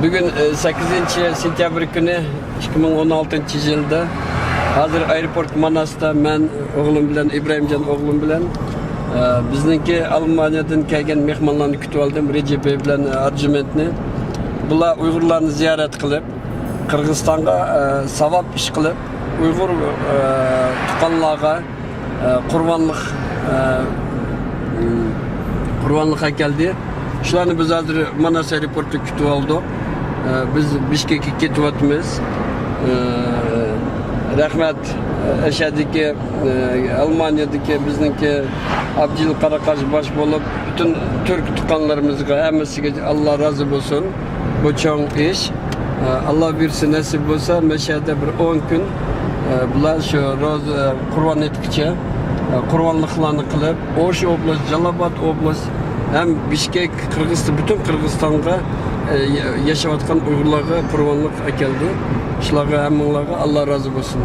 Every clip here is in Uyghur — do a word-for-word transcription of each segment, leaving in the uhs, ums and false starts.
بۈگۈن، ئە، سەككىزىنچى سېنتيابىر كۈنى، ئىككى مىڭ ئون ئالتىنچى يىلدا. ھازىر ئايروپورت ماناستا مەن ئوغلۇم بىلەن، ئىبراھىمجان ئوغلۇم بىلەن، ئە، بىزنىڭكى ئالمانىيەدىن كەلگەن مېھمانلارنى كۈتۈۋالدىم، رېجىپ بەگ بىلەن ئارجۇمەنتنى. بۇلار ئۇيغۇرلارنى زىيارەت قىلىپ، قىرغىزىستانغا، ئە، ساۋاب ئىش قىلىپ، ئۇيغۇر، ئە، تۇغقانلارغا، ئە، قۇربانلىق، ئە، قۇربانلىق ئەكەلدى. شۇلارنى بىز ھازىر ماناس ئايروپورتتا كۈتۈۋالدۇق. ئە، بىز بىشكەككە كېتىۋاتىمىز. ئە، رەھمەت، ئە، ئەشەدىكى، ئە، ئالمانىيەدىكى بىزنىڭكى ئابدىل قاراقاش باش بولۇپ، پۈتۈن تۈرك تۇغقانلىرىمىزغا ھەممىسىگە ئاللا رازى بولسۇن. بۇ چوڭ ئىش. ئاللا بۇيرۇسا، نەسىپ بولسا، مەشەدە بىر ئون كۈن، بۇلار شۇ روزا، قۇربان ھېيتقىچە، قۇربانلىقلارنى قىلىپ، ئوش ئوبلاست، جالالاباد ئوبلاست ھەم بىشكەك، قىرغىزىستان، پۈتۈن قىرغىزىستانغا، ياشاۋاتقان ئۇيغۇرلارغا قۇربانلىق ئەكەلدى. شۇلارغا، ھەممىڭلارغا ئاللا رازى بولسۇن.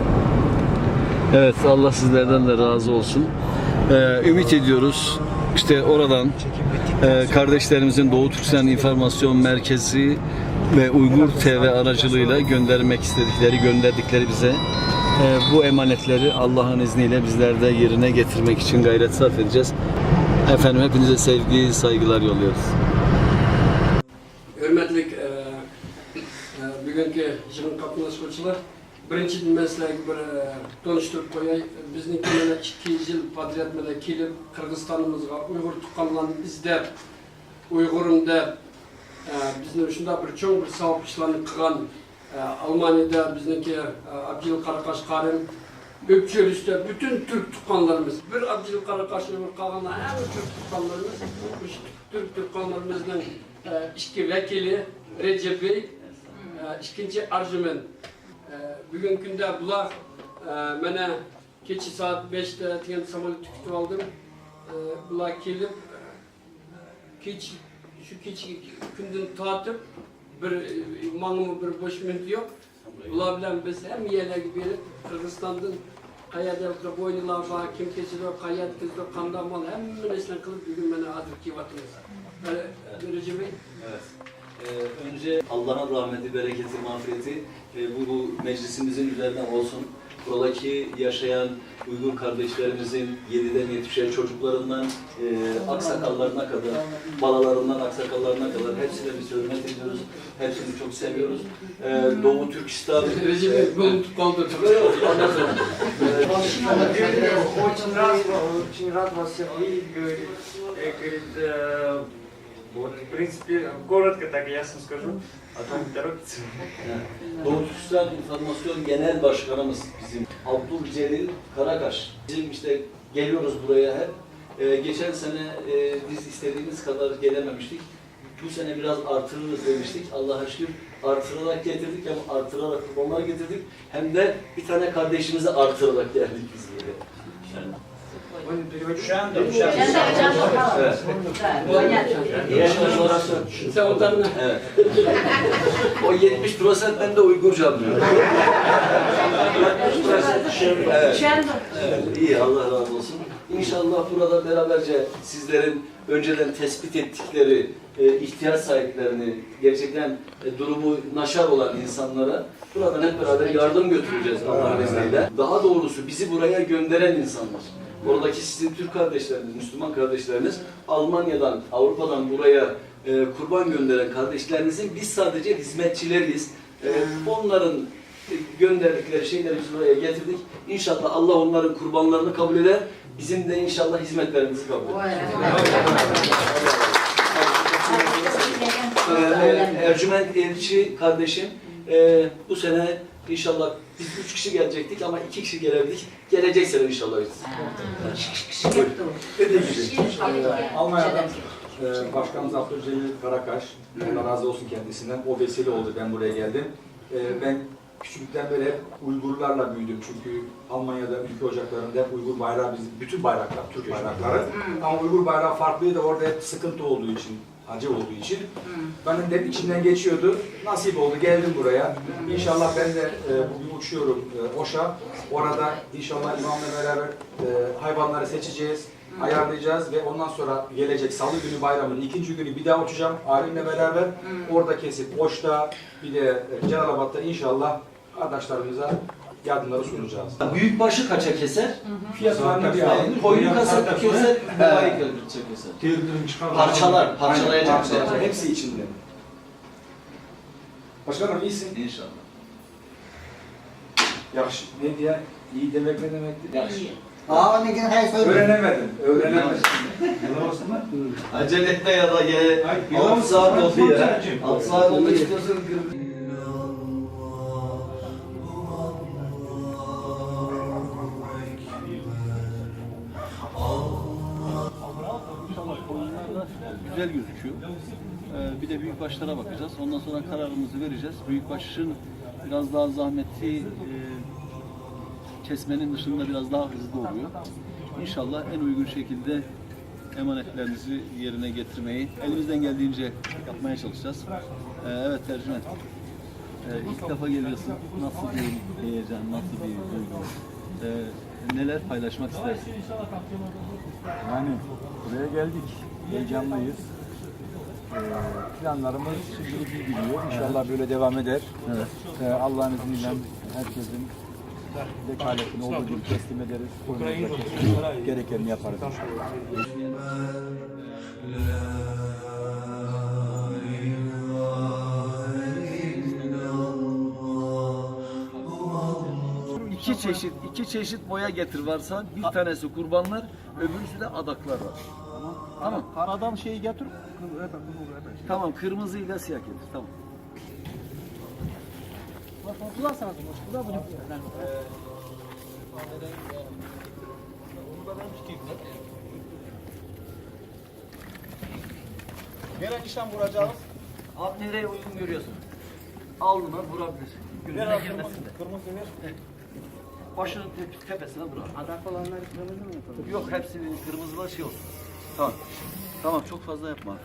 Evet, Allah sizlerden de razı olsun. Ee, ümit ediyoruz. İşte oradan, e, kardeşlerimizin Doğu Türkistan İnformasyon Merkezi ve Uygur T V aracılığıyla göndermek istedikleri, gönderdikleri bize, e, bu emanetleri Allah'ın izniyle bizler de yerine getirmek için gayret sarf edeceğiz. Efendim, hepinize sevgi, saygılar yolluyoruz. Hörmətlik, e, e, bugünkü yığın qatnaşqıçılar, birinchidan, men sizlarga bir, e, tanıştırıp qoyay. Bizniڭki mana ikki yil podyad mana kelip, Qırğızstanımızğa Uyğur tuqqanlarını izlep, Uyğurım dep, e, bizni şunda bir çoğ bir savap işlerini qılğan, e, Almaniyada bizniڭki, e, Abdil Qaraqaş Qarim, öpçe üstü bütün Türk tuqqanlarımız, bir Abdil Qaraqaş Uyğur, qalğanlar hep Türk tuqqanlarımız, şu Türk tuqqanlarımızın, e, iki vekili Recep Bey, e, ikinci Arjümen. E, bugün künde bular, e, mana Kecha soat beshda degan samolyotni kutib oldim. Ee, bular kelib, kech, shu kechki kundan tortib bir, e, mangmi bir bo'sh minut yo'q. Bular bilan biz hamma yerlarga berib, Qirg'izistondan qayerda bo'ynilar bor, kim kechirdi, qayerda kechirdi, qanday mol, hamma narsani qilib, bugun mana hozir kelyapmiz. Mana, Rajab bey. Evet. Ee, önce Allah'ın rahmeti, bereketi, mağfireti, e, bu, bu meclisimizin üzerine olsun. Buradaki yaşayan Uygur kardeşlerimizin yediden yetmişer çocuklarından, e, aksakallarına kadar, balalarından aksakallarına kadar hepsine biz hürmet ediyoruz. Hepsini çok seviyoruz. E, Doğu Türkistan, Recep bey, e, bunu kaldır. Yok, yok, anladım. Очень рад, очень рад вас всех видеть, говорит, э, говорит, э, Вот, в принципе, коротко так ясно скажу, а то не торопится. Doğu Türkistan İnformasyon Genel Başkanımız bizim Abdülcelil Karakaş. Bizim işte geliyoruz buraya hep. Ee, geçen sene, e, biz istediğimiz kadar gelememiştik. Bu sene biraz artırırız demiştik. Allah'a şükür artırarak getirdik, hem artırarak kurbanlar getirdik, hem de bir tane kardeşimizi artırarak geldik biz buraya. Şu anda, şu anda. Evet. Sen otur. Evet. O yetmiş prosent ben de Uygurca anlıyorum. Evet. Evet, iyi, Allah razı olsun. İnşallah burada beraberce sizlerin önceden tespit ettikleri, e, ihtiyaç sahiplerini, gerçekten, e, durumu naşar olan insanlara buradan hep beraber yardım götüreceğiz Allah'ın izniyle. Daha doğrusu bizi buraya gönderen insanlar, oradaki sizin Türk kardeşleriniz, Müslüman kardeşleriniz, Almanya'dan, Avrupa'dan buraya, e, kurban gönderen kardeşlerinizin biz sadece hizmetçileriyiz. E, onların gönderdikleri şeyleri biz buraya getirdik. İnşallah Allah onların kurbanlarını kabul eder. Bizim de inşallah hizmetlerimizi kabul eder. Ee, Ercüment Elçi kardeşim, e, bu sene inşallah biz üç kişi gelecektik ama iki kişi gelebildik. Gelecek sene inşallah biz. Buyurun. Dediğim gibi, e, Almanya'dan, e, Başkanımız Abdülcelil Karakaş, Allah razı olsun kendisinden. O vesile oldu, ben buraya geldim. E, ben küçüklükten beri hep Uygurlarla büyüdüm. Çünkü Almanya'da ülke ocaklarında hep Uygur bayrağı, bizim bütün bayraklar, Türk bayrakları. Ama Uygur bayrağı farklıydı. Orada hep sıkıntı olduğu için, acı olduğu için. Benim de hep içimden geçiyordu. Nasip oldu, geldim buraya. İnşallah ben de, e, bugün uçuyorum, e, Oş'a. Orada inşallah imamla beraber, e, hayvanları seçeceğiz. ayarlayacağız ve ondan sonra gelecek salı günü, bayramın ikinci günü bir daha uçacağım ailemle beraber. Orada kesip Oş'ta, bir de Celalabad'da inşallah kardeşlerimize yardımları sunacağız. Büyükbaşı kaça keser? Fiyat var mı? Koyunu kasıp keser, boğayı kaça keser? Parçalar, parçalayacak. Aynen, parçalayacak. Hepsi içinde. Başkanım, iyisin. İnşallah. Yaxşı. Ne diye? İyi demek ne demektir? Yaxşı. Aa, ne kadar hayır söyle. Öğrenemedim. Öğrenemedim. Yalan olsun lan. Acele etme ya da gel. Ay, yalan olsun. Altı saat oldu ya. Altı saat oldu, istiyorsun. İnşallah koyunlar da güzel gözüküyor. Ee, bir de büyükbaşlara bakacağız. Ondan sonra kararımızı vereceğiz. Büyükbaşın biraz daha zahmeti, e, kesmenin dışında biraz daha hızlı oluyor. İnşallah en uygun şekilde emanetlerinizi yerine getirmeyi elimizden geldiğince yapmaya çalışacağız. Ee, evet Ercüment, ee, ilk defa geliyorsun. Nasıl bir heyecan, nasıl bir duygu? Ee, neler paylaşmak istersin? Yani buraya geldik. Heyecanlıyız. Ee, planlarımız şimdilik iyi gidiyor. İnşallah böyle devam eder. Evet. Ee, Allah'ın izniyle herkesin vekaletini olduğu gibi teslim ederiz. Koyunumuzu da keseriz. Gerekenini yaparız inşallah. İki çeşit, iki çeşit boya getir varsa, bir tanesi kurbanlar, öbürüsü de adaklar var. Tamam. Karadan şeyi getir. Tamam, kırmızıyla siyah getir. Tamam. Bak, bu da sana, bu da bunu. Nereye nişan vuracağız? Abi nereye uygun görüyorsun? Alnına vurabilir. Gözüne girmesin de. Kırmızı ver. Başının te- tepesine vur abi. Adak olanları kırmızı mı yapalım? Yok, hepsi kırmızılar şey olsun. Tamam. Tamam, çok fazla yapma abi.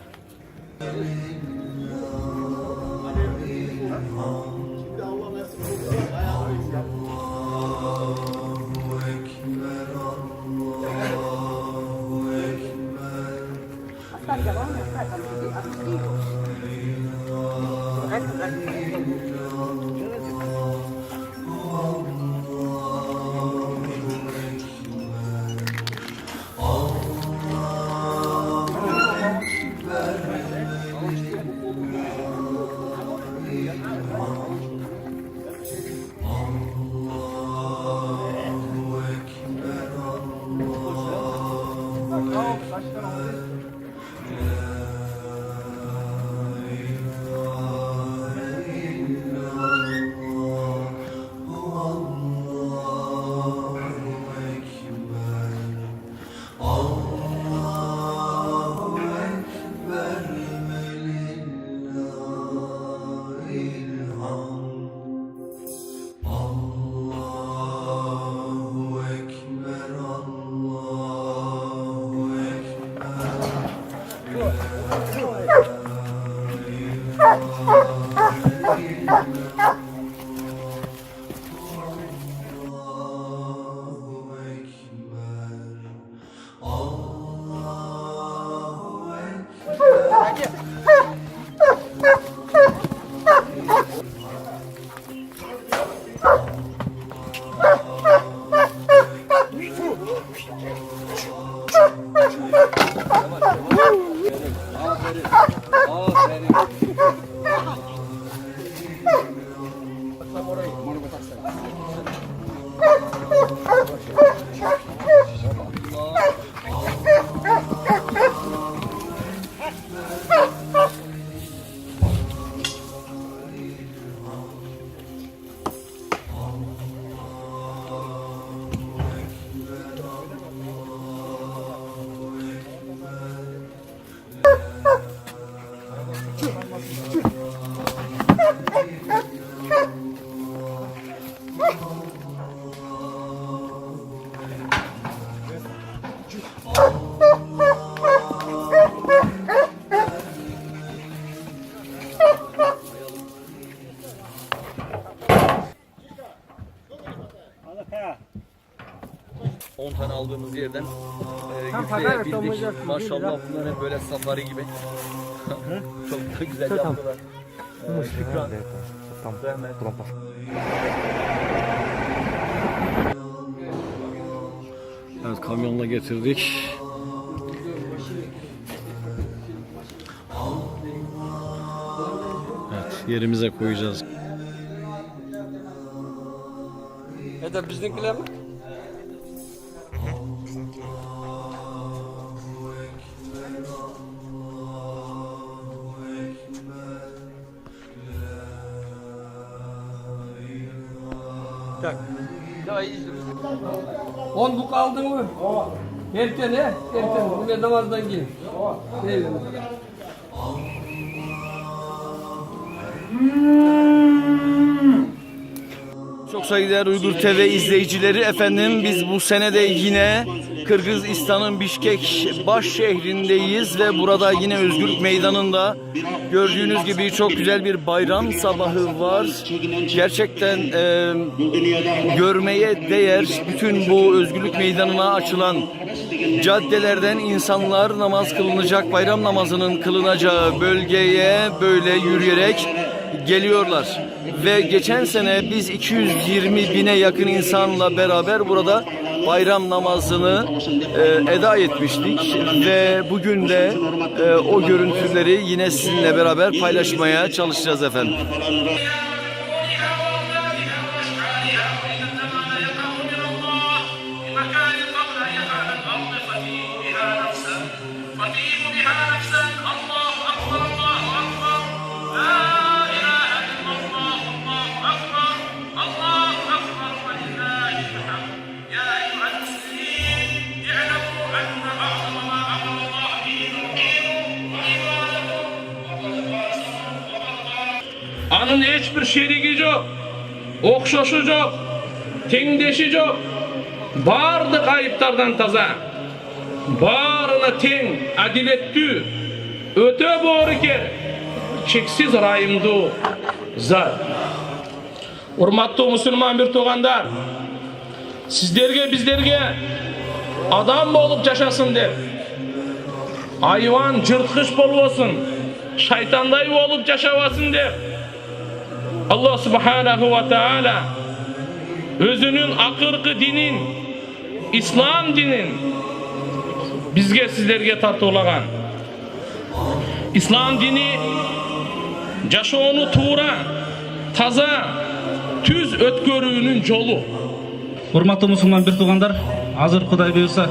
Aldığımız yerden e, yükleyebildik. Maşallah, bunlar hep böyle safari gibi. Çok da güzel yaptılar. E, şükran. Rahmet. Evet, kamyonla getirdik. Evet, yerimize koyacağız. Ya da bizimkiler mi? Tak. Daha iyi. On bu kaldı mı? Erken he? Erken. Nime namazdan gelin. Eyvallah. Çok saygıdeğer Uygur T V izleyicileri, efendim, biz bu sene de yine Kırgızistan'ın Bişkek baş şehrindeyiz ve burada yine Özgürlük Meydanı'nda gördüğünüz gibi çok güzel bir bayram sabahı var. Gerçekten e, görmeye değer bütün bu Özgürlük Meydanı'na açılan caddelerden insanlar namaz kılınacak, bayram namazının kılınacağı bölgeye böyle yürüyerek geliyorlar. Ve geçen sene biz iki yüz yirmi bine yakın insanla beraber burada bayram namazını e, eda etmiştik ve bugün de e, o görüntüleri yine sizinle beraber paylaşmaya çalışacağız efendim. فطيب بها نفسا، الله أكبر، الله أكبر، لا إله إلا الله، الله أكبر، الله أكبر، ولله الحمد. يا أيها المسلمين، اعلموا أن أعظم ما أمر الله به توحيده وعبادته، وقد قال صلى الله عليه وسلم. Анын эч бир шериги жок, окшошу жок, теңдеши жок. Бардык айыптардан таза. Барына тең, адилеттүү, өтө боорукер, чексиз ырайымдуу зат. Урматтуу мусулман бир туугандар, сиздерге, биздерге адам болуп жашасын деп, айван, жырткыч болбосун, шайтандай болуп жашабасын деп, Аллах субханаху ва таала өзүнүн акыркы динин, ислам динин бизге, сиздерге тартуулаган. Ислам дини жашоону туура, таза, түз өткөрүүнүн жолу. Урматтуу мусулман бир туугандар, азыр Кудай буюрса,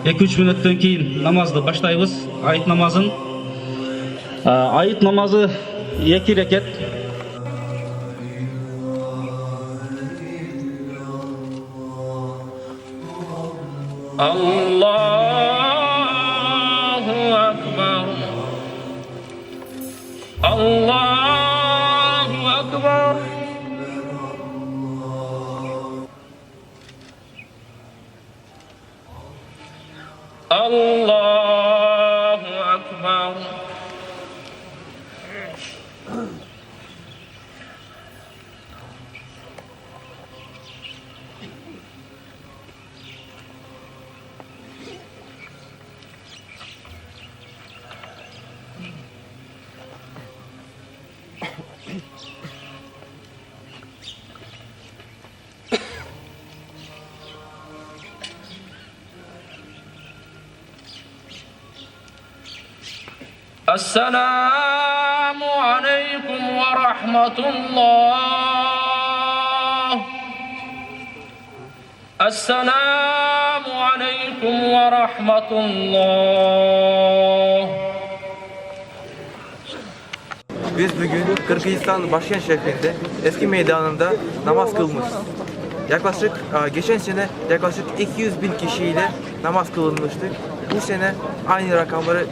эки-үч мүнөттөн кийин намазды баштайбыз, айыт намазын. А, айыт намазы эки рекет. Аллаху акбар. Аллаху акбар. Аллаху акбар. السلام عليكم ورحمة الله. السلام عليكم ورحمة الله. Biz bugün Kırgızistan başkent şehrinde Eski Meydanı'nda namaz kılmışız. Yaklaşık, e, geçen sene yaklaşık iki yüz bin kişiyle namaz kılınmıştı. Bu sene aynı rakamları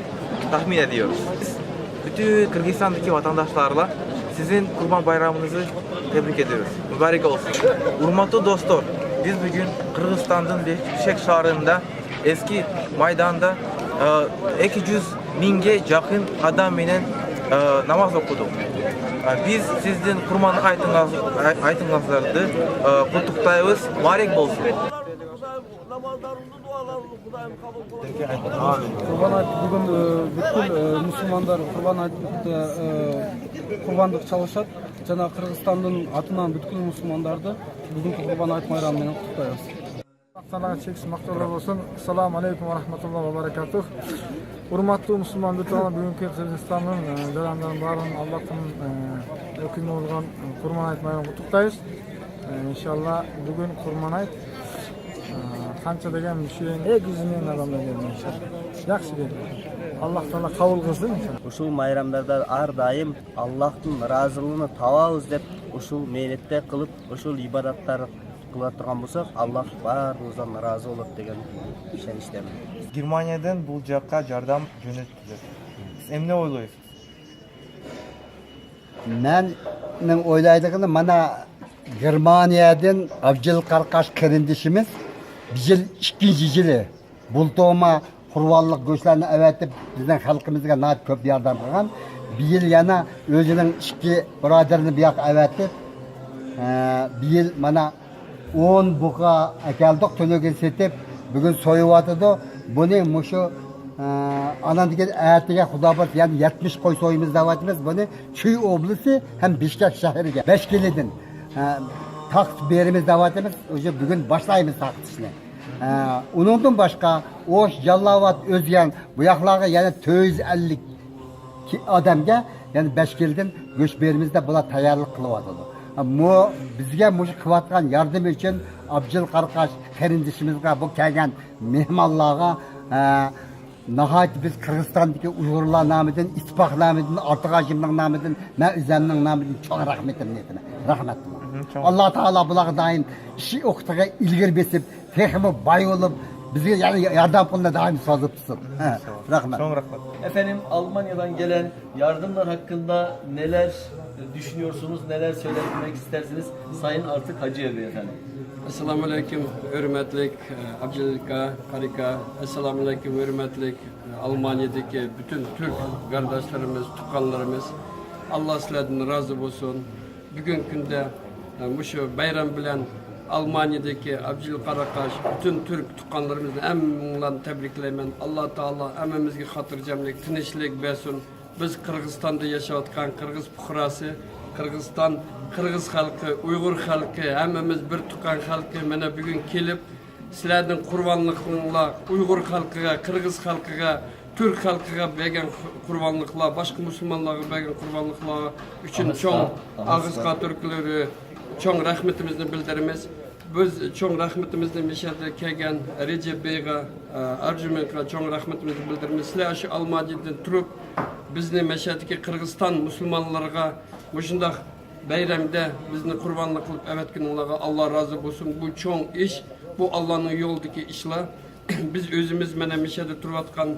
tahmin ediyoruz. Biz bütün Kırgızistan'daki vatandaşlarla sizin Kurban Bayramınızı tebrik ediyoruz. Mübarek olsun. Hurmatlı dostlar, biz bugün Kırgızistan'ın Bişkek şehrinde Eski Meydan'da, e, iki yüz binge yakın adam ile, e, namaz okuduk. E, biz sizden Kurban aytınız, aytınızlardı, e, kutluktayız. Mübarek olsun. Kurban ayt, bugün e, bütün e, Müslümanlar kurban ayt, e, kurbanlık çalışıp, Cenab-ı Kırgızistan'ın adından bütün Müslümanlar da bugünkü Kurban Ayt bayramıyla kutluyoruz. Alloh taologa cheksiz maqtovlar bo'lsin. Assalomu alaykum va rahmatullohi va barakatuh. Hurmatli musulmon do'stlar, bugungi Qirg'izistonning e, dadamdan barini Allohdan e, o'qiyman bo'lgan Qurban ayt bayramini qutlug'laymiz. E, inshaalloh bugun Qurban ayt. E, qancha degan shu yerni ey yuz ming odamlar keldi inshaalloh. Yaxshi keldi. Alloh taolo qabul qilsin inshaalloh. Ушул майрамдарда ар дайым Аллахтын ыраазылыгын табабыз деп, ушул мээнетте кылып, ушул ибадаттар кылып турган болсок, Аллах баарыбыздан ыраазы болот деген ишеничтемен. Германиядан бул жакка жардам жөнөттүлөр. Сиз эмне ойлойсуз? Менин ойлайдыгым, мына Германиядан Абдил Каркаш карындашыбыз быйыл экинчи жылы бул тома курбанлык гөчлөрүн эветип, биздин халкыбызга наат көп жардам кылган. Быйыл жана өзүнүн эки бирадарын бияка эветип, э, быйыл мына он бука экелдик, төнөгүн сетип, бүгүн союп атыды. Буну мушу, э, анан деген эртеге Куда буюрса, яны жетимиш кой союйбуз деп атабыз. Буну Чүй области һәм Бишкек шәһәргә, Бәшкеледән, э, тартып беребез деп атабыз. Уже бүген башлайбыз тартышны. Ә, оныңдан башка Ош, Жаллават, Өзген, бу якларга яна төрт йөз элли ки-, адамга, яна Бәшкеледән гөч беребез дип булар таярлык кылып атыды. Ә, мо-, безгә мушы кылып аткан ярдәм өчен Абдил Каркаш карындашыбызга, бу килгән мехманларга, ә, нәһаять биз Кыргызстандагы уйгырлар намыдан, иттифак намыдан, Артык Һашимнең намыдан, мен үземнең намыдан чоң рәхмәтемне әйтәмен. Рәхмәт. Мгм, чоң. Алла Таала буларга даим иши охтыгы илгир бесип, техимы бай болуп, бизге яна ярдәм кулына даим созып турсын. Һә, рәхмәт. Чоң рәхмәт. Efendim, Almanya'dan gelen yardımlar hakkında neler düşünüyorsunuz, neler söylemek istersiniz Sayın Artık Hacıyev Bey efendim? Assalamu alaykum, hörmetlik, e, Abdülka, Karika. Assalamu alaykum, hörmetlik, e, Almanya'daki bütün Türk kardeşlerimiz, tukanlarımız. Allah sizlerden razı olsun. Bugungi kunda, e, mushu bayram bilan Almaniyadagi Abjil Qaraqash, butun turk tuqqanlarimizni hammanglarni tabriklayman. Alloh taolo hammamizga xotirjamlik, tinchlik bersin. Biz Qirg'izistonda yashayotgan qirg'iz fuqarosi, Qirg'iziston, qirg'iz xalqi, uyg'ur xalqi, hammamiz bir tuqqan xalqi. Mana bugun kelib, sizlarning qurbonliqinglar uyg'ur xalqiga, qirg'iz xalqiga, turk xalqiga bergan qurbonliqlar, boshqa musulmonlarga bergan qurbonliqlar uchun chong, og'izqa turklari, chong rahmatimizni bildiramiz. Biz chong rahmatimizni mishada kelgan Rejep Beyga, e, Arjumenga chong rahmatimizni bildiramiz. Sizlar shu Almadidan turib, bizni mashadagi Qirg'iziston musulmonlariga mushundoq bayramda bizni qurbonlik qilib avatganinglarga Alloh rozi bo'lsin. Bu cho'ng ish, bu Allohning yo'lidagi ishlar. Biz o'zimiz mana mishada turayotgan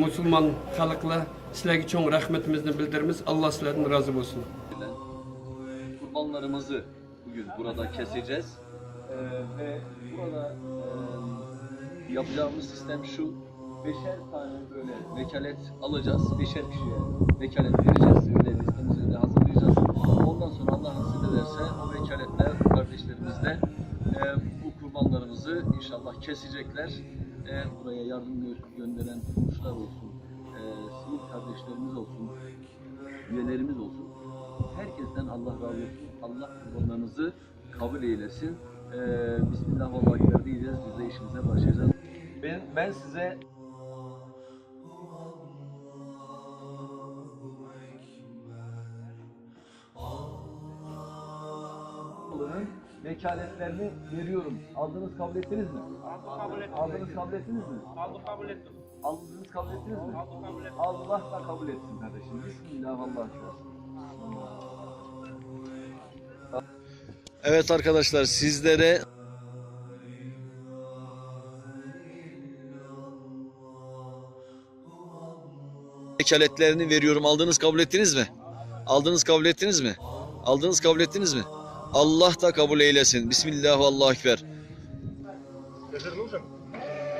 musulmon xalqlar, sizlarga cho'ng rahmatimizni bildiramiz. Alloh sizlardan rozi bo'lsin. Kurbanlarımızı bugün burada keseceğiz. Ee, ve burada, e, yapacağımız sistem şu. Beşer tane böyle vekalet alacağız. Beşer kişiye vekalet vereceğiz. Öyle listemizi öyle hazırlayacağız. Ondan sonra Allah nasip ederse o vekaletler kardeşlerimizle, e, bu kurbanlarımızı inşallah kesecekler. E, buraya yardım gö- gönderen komşular olsun, e, sivil kardeşlerimiz olsun, üyelerimiz olsun. Herkesten Allah razı olsun. Allah kurbanlarınızı kabul eylesin. Ee, Bismillah, Allahu Ekber diyeceğiz. Biz de işimize başlayacağız. Ben, ben size Allah'ın vekaletlerini veriyorum. Aldınız, kabul ettiniz mi? Aldık, kabul ettik. Aldınız, kabul ettiniz mi? Aldık, kabul ettik. Aldınız, kabul ettiniz mi? Aldık, kabul ettik. Allah da kabul etsin kardeşim. Bismillah, Allahu Ekber. Evet arkadaşlar, sizlere vekaletlerini veriyorum. Aldınız, kabul ettiniz mi? Aldınız, kabul ettiniz mi? Aldınız, kabul ettiniz mi? Allah da kabul eylesin. Bismillah, Allahu Ekber.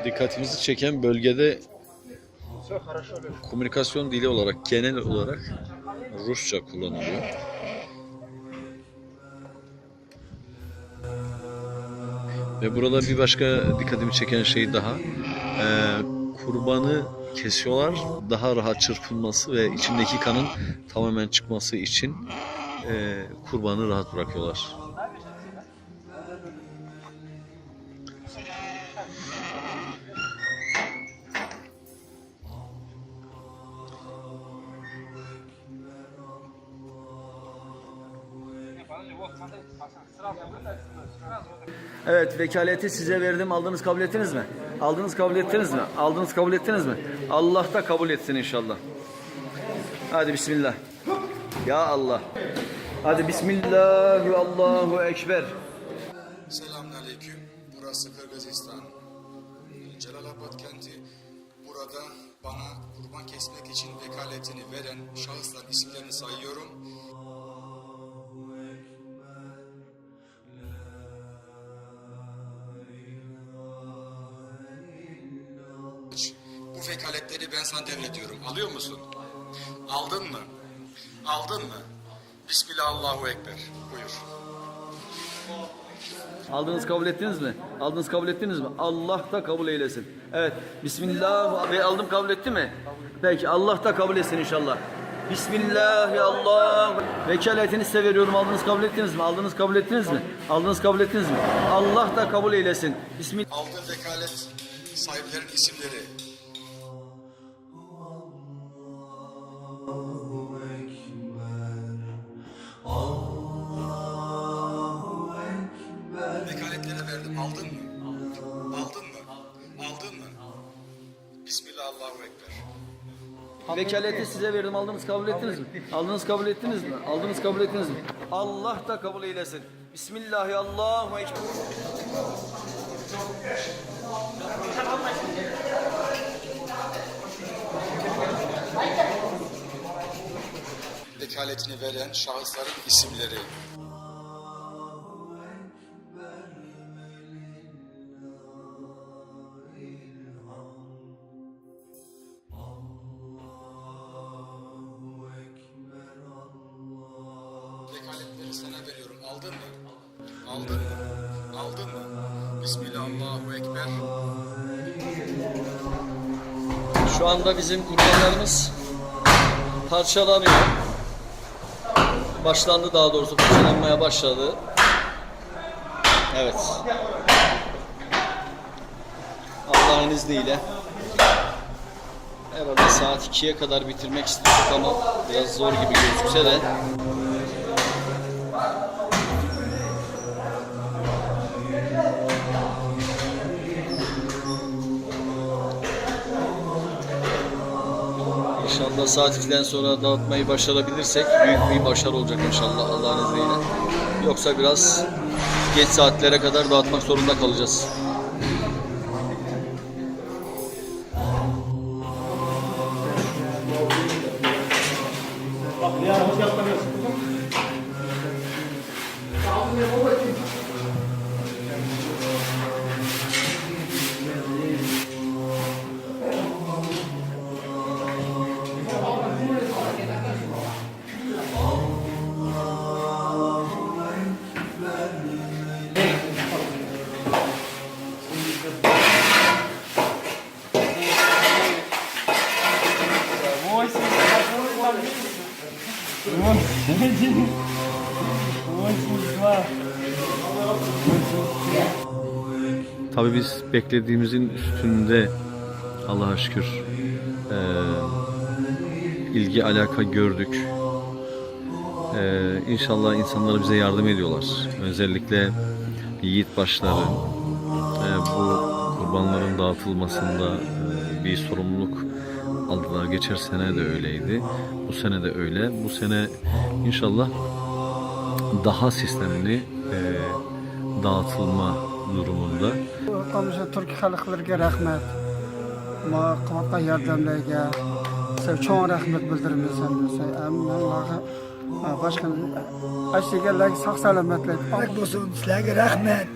Dikkatimizi çeken bölgede komünikasyon dili olarak, genel olarak Rusça kullanılıyor. Ve burada bir başka dikkatimi çeken şey daha. Ee, kurbanı kesiyorlar. Daha rahat çırpılması ve içindeki kanın tamamen çıkması için e, kurbanı rahat bırakıyorlar. Evet, vekaleti size verdim. Aldınız, kabul ettiniz mi? Aldınız, kabul ettiniz mi? Aldınız, kabul ettiniz mi? Allah da kabul etsin inşallah. Hadi bismillah. Ya Allah. Hadi bismillah ve Allahu Ekber. Selamünaleyküm. Burası Kırgızistan. Celalabad kenti. Burada bana kurban kesmek için vekaletini veren şahısların isimlerini sayıyorum. Bu vekaletleri ben sana devrediyorum. Alıyor musun? Aldın mı? Aldın mı? Bismillah, Allahu Ekber. Buyur. Aldınız, kabul ettiniz mi? Aldınız, kabul ettiniz mi? Allah da kabul eylesin. Evet. Bismillah. Ve aldım, kabul etti mi? Peki, Allah da kabul etsin inşallah. Bismillah, ya Allah. Vekaletini size veriyorum. Aldınız, kabul ettiniz mi? Aldınız, kabul ettiniz mi? Aldınız, kabul ettiniz mi? Allah da kabul eylesin. Bismillah. Aldığın vekalet sahiplerin isimleri. Vekaletleri verdim. Aldın mı? Aldın mı? Aldın mı? Bismillah, Allahu Ekber. Vekaleti size verdim. Aldınız, kabul ettiniz mi? Aldınız, kabul ettiniz mi? Aldınız, kabul ettiniz mi? Allah da kabul eylesin. Bismillahi, Allahu Ekber. Vekaletini veren şahısların isimleri. Vekaletleri sana veriyorum. Aldın mı? Aldın mı? Aldın mı? Bismillah, Allahu Ekber. Şu anda bizim kurbanlarımız parçalanıyor. Başlandı, daha doğrusu parçalanmaya başladı. Evet. Allah'ın izniyle herhalde saat ikiye kadar bitirmek istiyorduk ama biraz zor gibi gözükse de. İnşallah saat ikiden sonra dağıtmayı başarabilirsek büyük bir başarı olacak inşallah, Allah'ın izniyle. Yoksa biraz geç saatlere kadar dağıtmak zorunda kalacağız. Tabii biz beklediğimizin üstünde, Allah'a şükür, e, ilgi alaka gördük. E, inşallah insanlar bize yardım ediyorlar. Özellikle yiğit başları, e, bu kurbanların dağıtılmasında, e, bir sorumluluk aldılar. Geçen sene de öyleydi. Bu sene de öyle. Bu sene inşallah daha sistemli, e, dağıtılma durumunda. قومشى تۈرك خەلقلىرىگە رەھمەت. ماڭا قىلىۋاتقان ياردەملەرگە سىلەرگە چوڭ رەھمەت بىلدۈرىمىز ھەممىسى. ھەممىڭلارغا، باشقا ئاشۇ كەلگەنلەرگە ساق سالامەتلىك. رەھمەت بولسۇن سىلەرگە، رەھمەت.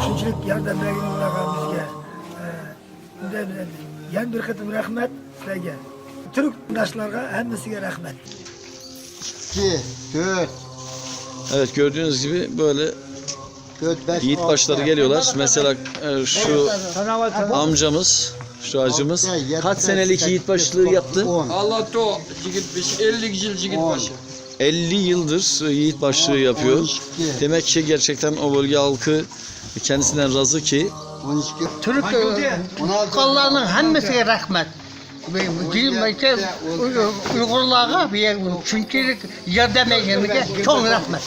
شۇنچىلىك ياردەم بەرگىنىڭلارغا بىزگە. ئە، يەنە بىر قېتىم رەھمەت سىلەرگە. تۈرك قېرىنداشلارغا ھەممىسىگە رەھمەت. ئىككى، تۆت. Evet, gördüğünüz gibi böyle Yiğit başları geliyorlar. Mesela e, şu amcamız, şu hacımız kaç senelik yiğit başlığı yaptı? Алла то жигит беш, эллик жыл жигит башы. elli yıldır yiğit başlığı yapıyor. Demek ki gerçekten o bölge halkı kendisinden razı ki. Türk tuqqanlarning hammasiga rahmat. Uyg'urlarga bu yer shunchalik yordam berganiga cho'ng rahmat.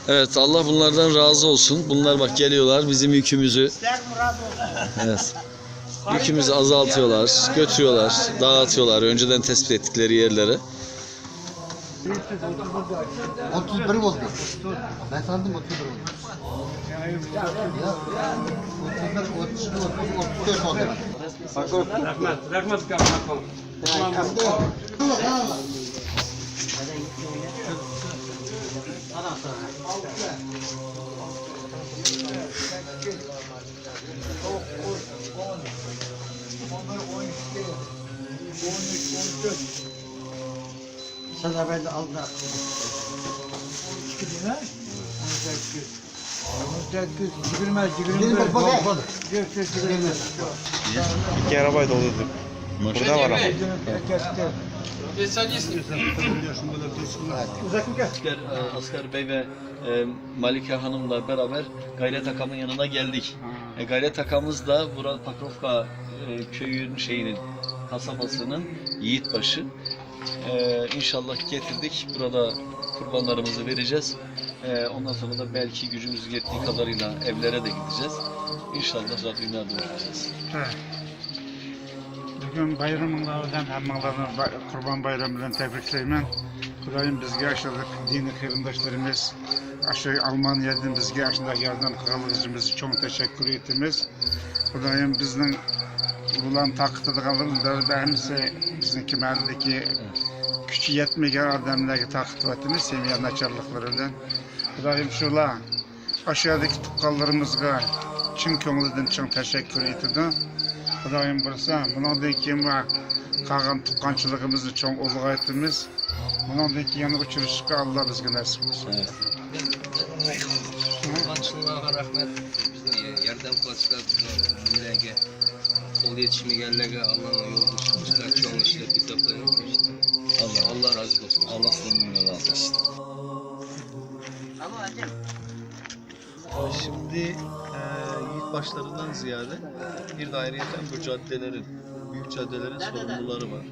Evet, Allah bunlardan razı olsun. Bunlar bak geliyorlar, bizim yükümüzü, evet, yükümüzü azaltıyorlar, götürüyorlar, dağıtıyorlar önceden tespit ettikleri yerlere. Otuz bir oldu. Ben sandım otuz bir oldu. Ya, otuz bir, otuz iki, otuz, otuz dört oldu. Rahmet, rahmet, rahmet. Sen de ben de aldım. On iki değil mi? On sekiz. On sekiz, yirmi, yirmi bir, dokuz. İki arabayı doldurduk. Burada var ama. Asker, e, Asker Bey ve e, Malika Hanım'la beraber Gayret Akam'ın yanına geldik. E, Gayret Akamız da burada Pakrovka e, köyün şeyinin, kasabasının yiğitbaşı. Ee, inşallah getirdik. Burada kurbanlarımızı vereceğiz. Ee, ondan sonra da belki gücümüz yettiği kadarıyla evlere de gideceğiz. İnşallah Rabbim yardım edeceğiz. Evet. Bugün bayramılar bilen hemmelerni ba-, Kurban Bayramı bilen tebrikleymen. Kudayım bizge aşağılık dini kıyırdaşlarımız, aşağı Almanya'dan bizge aşağılık yardım kılığımız için çok teşekkür etimiz. Xudoyim bizning ularni taqitadiganlarni dardi hammasi bizning kimaldagi kuchi yetmagan odamlarga taqityapmiz, semya nacharliqlari bilan. Xudoyim shular, ashadagi tuqqanlarimizga chin ko'nglidan chin tashakkur etadi. Xudoyim buyursa, bundan keyin va qolgan tuqqanchiligimizni chong ulg'aytamiz. Bundan keyin yana uchrashishga Alloh bizga nasib qilsin. Qurbançılığa rahmet. Bizden yardım kılacaklar, bizden bizlerge kol yetişmeyenlerge Allah'ın yolunu çıkmışlar. Çoğun işler biz yapalım. Allah razı olsun. Allah sizden razı olsun. Şimdi e, yiğit başlarından ziyade bir de ayrıyeten bu caddelerin, büyük caddelerin sorumluları var.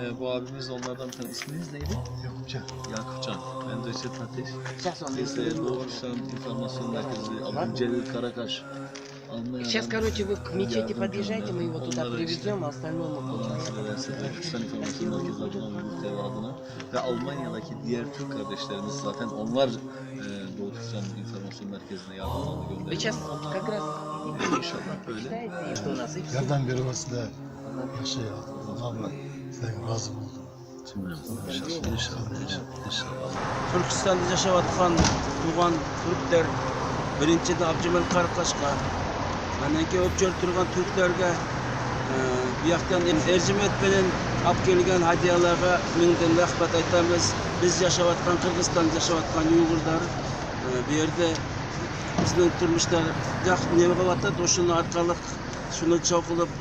E, bu abimiz onlardan bir tanesi. İsminiz neydi? Yakupcan. Yakupcan. Ben de Reşat Ateş. Biz de Doğu Türkistan İnformasyon Merkezi, Abdülcelil Karakaş. Сейчас, короче, вы к мечети подъезжайте, мы его туда привезем, а остальное мы купим. Türkistan İnformasyon Merkezi adına, Uygur T V adına ve Almanya'daki diğer Türk kardeşlerimiz zaten onlar e, Doğu Türkistan İnformasyon Merkezi'ne yardımlarını gönderiyor. Сейчас как раз İnşallah böyle. Yardım verilmesi de yaxshi. Alloh sizdan rozi bo'lsin. İnşallah, inşallah, inşallah. Turkistonda yashayotgan tug'an turklar, birinchidan Abjamil Qaraqoshqa, andan keyin o'pchil turgan turklarga, e, bu yoqdan erjimet bilan olib kelgan hadyalarga mingdan rahmat aytamiz. Biz yashayotgan, Qirg'izistonda yashayotgan uyg'urlar, e, bu yerda bizning turmushda yaxshi nima qilyapti, o'shuni orqali shuni chov qilib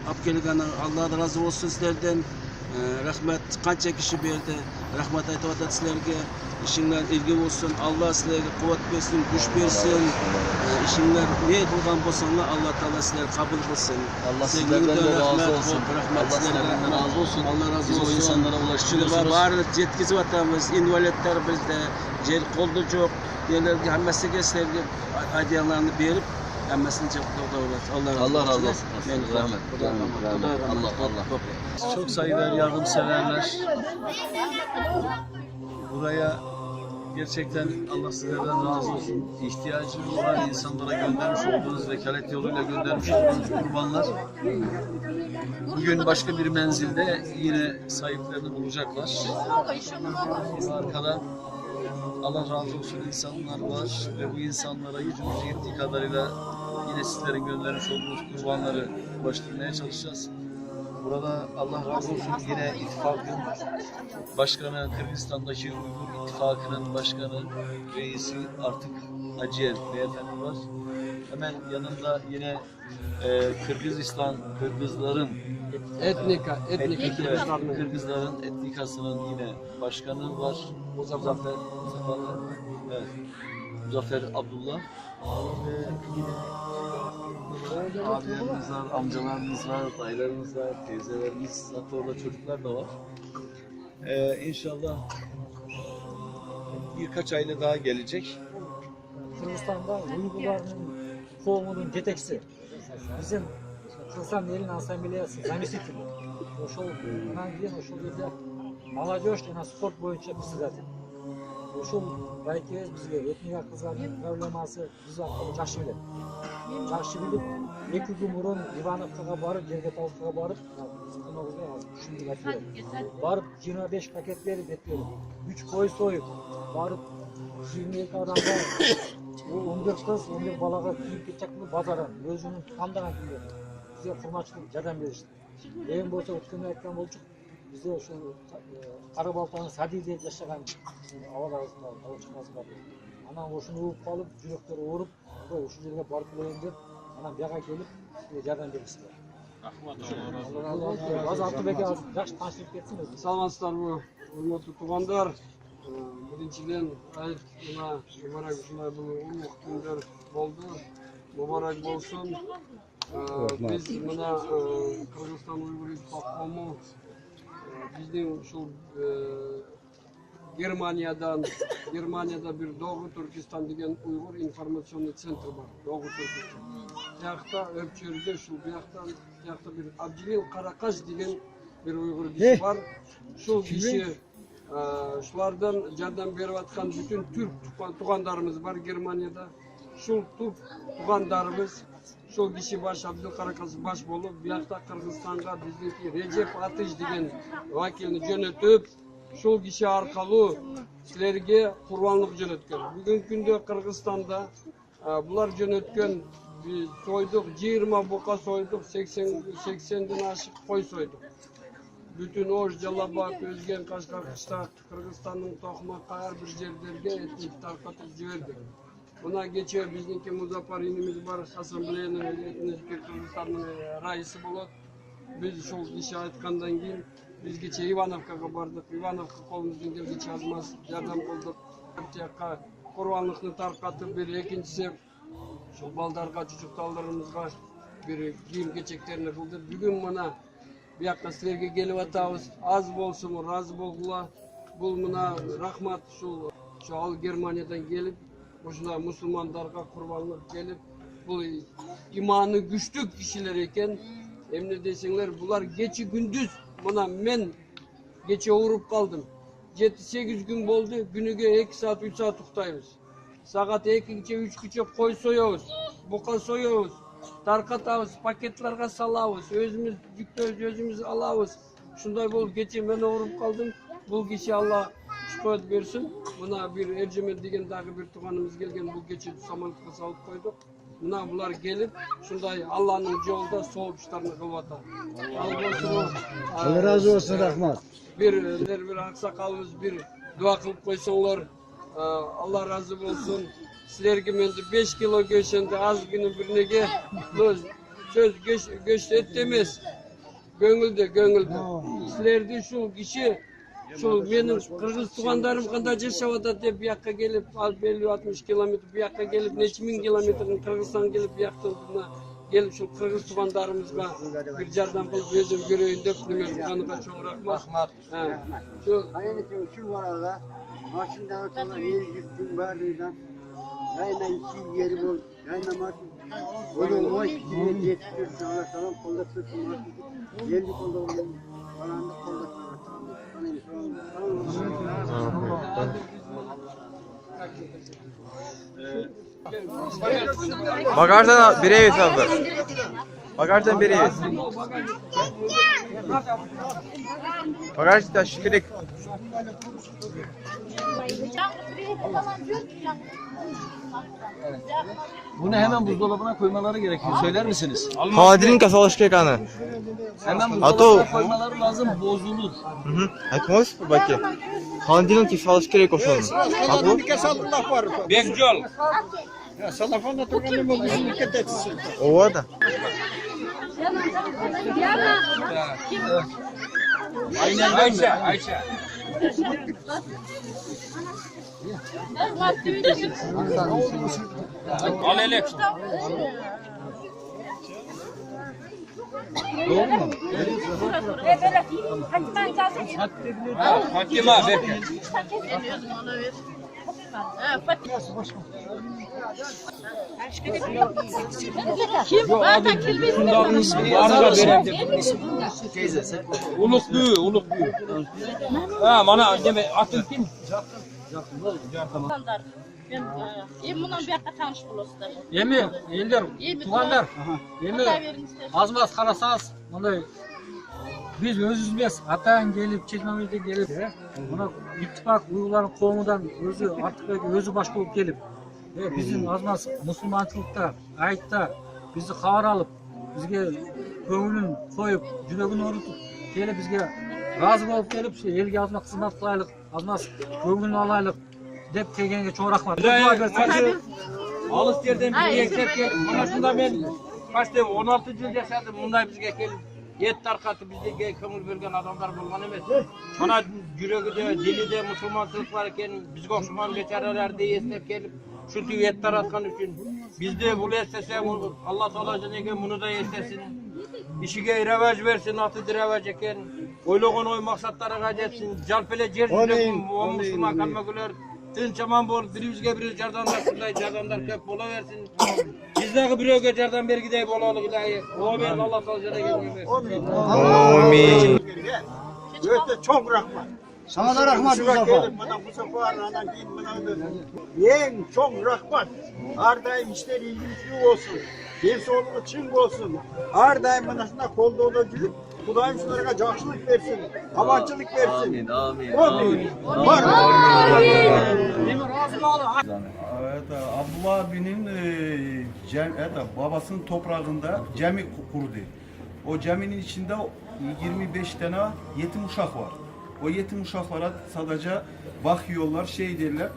olib kelgan, Alloh rozi bo'lsin sizlardan. Ee, rahmat, qancha kishi bu yerda rahmat aytyapti sizlarga. İşingler ilgi olsun. Allah sizlerge kuvvet versin, güç versin. Ee, işingler ne kılgan bolsanlar Allah Teala sizler kabul kılsın. Allah sizlerden de razı olsun. Rahmet, Allah sizlerden de razı olsun. Allah razı olsun. Biz o insanlara ulaştırıyorsunuz. Şimdi var, var, yetkisi vatanımız, invalidler bizde, yer kolda çok. Yerlerge, hemmesine sizlerge aydayanlarını verip, hemmesini çok doğru. Allah razı olsun. Allah razı olsun. Rahmet. Allah, Allah. Çok saygıdeğer yardımseverler. Buraya gerçekten Allah sizlerden razı olsun. İhtiyacı olan insanlara göndermiş olduğunuz, vekalet yoluyla göndermiş olduğunuz kurbanlar bugün başka bir menzilde yine sahiplerini bulacaklar. Arkada Allah razı olsun insanlar var ve bu insanlara gücümüz yettiği kadarıyla yine sizlerin göndermiş olduğunuz kurbanları ulaştırmaya çalışacağız. Burada Allah razı olsun, yine ittifakın başkanı, Kırgızistan'daki Uygur İttifakı'nın başkanı, reisi artık Hacıyev beyefendi var. Hemen yanında yine e, Kırgızistan, Kırgızların Etnika, etnika etnik, Kırgızların. Kırgızların etnikasının yine başkanı var. Muzaffer, Muzaffer, evet, Muzaffer Abdullah. Ve yine abilerimiz var, amcalarımız var, dayılarımız var, teyzelerimiz, hatta orada çocuklar da var. Ee, inşallah birkaç aile daha gelecek. Qırğızstanda Uyg'urlarning qavmining yetakchisi, bizim Qirg'iziston elini assambleyasi заместитель. O'shal, undan keyin o'sha yerda молодёжь, yana sport bo'yicha председатель. O'sha Bayke bizga etnika qirg'izlarning problemasi, biz aholi yaxshi biladi. Yaxshi bilib, ikki kun burun Ivanovkaga borib, Yerga Tolqaga borib, qunog'izga hozir tushundik aytib, borib yigirma besh paket berib, aytib, uch qo'y so'yib, borib yigirma ikki odamga, o'n bir qiz, o'n bir bolaga kiyim kechak qilib, bozor ham o'zini tanlagan kunga bizga hurmatchilik, yordam berishdi. Keyin bo'lsa, o'tganda aytgan bo'ldik, bizda shu, e, Qarabaltaning Sadiy deb yashagan, Alloh razı olsun, Alloh chiqmasin, bor. Ana o'shuni urib qolib, yuraklar urib, o'sha yerga borib kelayin deb, mana bu yoqqa kelib, yordam berishdi. Rahmat, Alloh razı olsun. Hozir Abdulbek yaxshi tanishtirib ketsin o'zi. Саламатсыздарбы, урматтуу туугандар? Биринчиден, айт мына мубарак, ушундай бул улуу күндөр болду. Мубарак болсун. Биз мына Кыргызстан Уйгур Итпак коому, биздин ушул Германиядан, Германияда бир Догу Туркистан деген уйгур информационный центр бар. Догу Туркистан. Биякта Өпчөрдө ушул биякта, биякта бир Абджилил Каракаш деген бир уйгур киши бар. Ушул киши, ушулардан жардам берип аткан бүтүн түрк туугандарыбыз бар Германияда. Ушул түрк туугандарыбыз, ушул киши баш, Абджилил Каракаш баш болуп, биякта Кыргызстанга биздики Режеп Атыш деген вакилни жөнөтүп, ушул киши аркылуу силерге курбанлык жөнөткөн. Бүгүнкү күндө Кыргызстанда, а, булар жөнөткөн, биз сойдук, жыйырма бука сойдук, сексен, сексенден ашык кой сойдук. Бүтүн Ош, Жалал-Абад, Өзген, Кашгар, Кыштак, Кыргызстандын Токмак, ар бир жерлерге этип таркатып жибердик. Мына кече бизники Музаппар инибиз бар, ассамблеянын этнический Кыргызстандын, э, раиси болот. Биз ушул киши айткандан кийин биз кече Ивановкага бардык. Ивановка колубуздан келгенче аз маз жардам кылдык. Бир жакка курбанлыкны таркатып, бир экинчиси ушул балдарга, чучукталдарыбызга бир кийим кечектерин кылдык. Бүгүн мына биякка силерге келип атабыз. Аз болсун, ыраазы болгула. Бул мына рахмат ушул, ушул ал Германиядан келип, ушундай мусулмандарга курбанлык келип, бул иманы күчтүү кишилер экен. Эмне десеңер, булар кече күндүз, мына мен кече ооруп калдым. Жети-сегиз күн болду, күнүгө эки саат, үч саат уктайбыз. Саат экиге, үчкө кой соёбуз, бука соёбуз, таркатабыз, пакетлерге салабыз, өзүбүз жүктөбүз, өзүбүз алабыз. Ушундай болуп кече мен ооруп калдым. Бул киши Алла шифа берсин. Мына бир Эржемет деген дагы бир тууганыбыз келген, бул кече самолётко салып койдук. Мына булар келип, ушундай Алланын жолунда сооп иштарны кылып атат. Ал болсун, Алла разы болсун, рахмат. Бир, бир, бир аксакалыбыз бир дуа кылып койсоңор. Алла разы болсун. Силерге менде беш кило гөш, энди азгыны бир неге, но сёз гөш, гөш эт эмес. Көңүлдө, көңүлдө. Силерди ушул киши, ушул менин кыргыз туугандарым кандай жашап атат деп, биякка келип, ал элүү, алтмыш километр, биякка келип, нече миң километрден Кыргызстанга келип, бияктан мына келип, ушул кыргыз туугандарыбызга бир жардам кылып, өзүм көрөйүн деп, неме кылганга чоң рахмат. Рахмат. Ха. Шу Кайын экен, ушул арада машиндагы туура эл журттун баардыгы да жайнайын, кийип ери болуп, жайнамасын. Ону оңой кичине жетип жүрсүн, Алла салам колдоп турсун, машин элди колдогон баланы колдоп турсун. Багаждан беребиз, абы. Багаждан беребиз. Багажда шикилик. Bunu hemen buzdolabına koymaları gerekiyor. Söyler misiniz? Холодильникке салыш керек аны. Hemen А то buzdolabına koymaları lazım, bozulur. Мгм. Айтамыз, баке. Холодильникке салыш керек ошону. Холодильникке салдым, лаф бар. Бекжол. Ya, salafonda turgan nima, bizni ketasiz. Ооба да. Ayşe, Ayşe. Al hele. Fatima, ver. Kim? Bana kelmesin. Uluk büyü, uluk büyü. Ha, bana deme, atın kim? Standart. Men, e, endi bundan bu yoqqa tanish bo'lasizlar. Endi, endi endi tug'anlar, endi azmaz qarasangiz, bunday biz o'zimiz emas, atadan kelib, chechenlardan kelib, mana ittifoq uyg'urlarning qavmidan o'zi Ortiqbek o'zi bosh bo'lib kelib, e, bizni azmaz musulmonchilikda, aytda bizni xabar olib, bizga ko'nglini qo'yib, yuragini o'rnitib kelib, bizga rozi bo'lib kelib, shu elga azmaz xizmat qilaylik. Azmaz ko'nglini olaylik deb kelganga cho'ng rahmat. Xudo bersin. Olis yerdan bir yeklab kelib, mana shunda men почти o'n olti yil yashadim, bunday bizga kelib, et tarqatib, bizga ko'ngil bergan odamlar bo'lgan emas. Mana yuragida, dilida musulmonchilik bor ekan, bizga o'xshagan bechoralarni eslab kelib, shu et taratgani uchun bizda bu eslasa, Alloh taolo jiniga buni da eslasin. İşige revaç versin, atı revaç eken. Oyluğun oy maksatlarına geçsin. Calpele cer Amin, Müslüman amin. Kalma güler. Tinç aman bol, birimizge biriz jardanlar şunday, jardanlar köp bola versin. Bizdeki bir öge jardan bergidey bolalım ilahi. Amin. Allah sağlıcakla gelmesin. Amin. Amin. Öte çok rahmet. Sana da rahmet, Mustafa. Gelip, bana bu sefer, anan gelip, bana da. Eng çok rahmet. Her daim işler ilginçli olsun. Kel sog'ligi ching bo'lsin. Har doim mana shunday qo'lda yurib, Xudoyim shularga yaxshilik bersin, omonchilik bersin. Amin, amin, amin. Amin. Это Абдулла абинин, э, это, бабасынын топурагында жами курду. O caminin içinde yigirmi beş tane yetim uşak var. O yetim uşaklara sadece bakıyorlar, şey derler.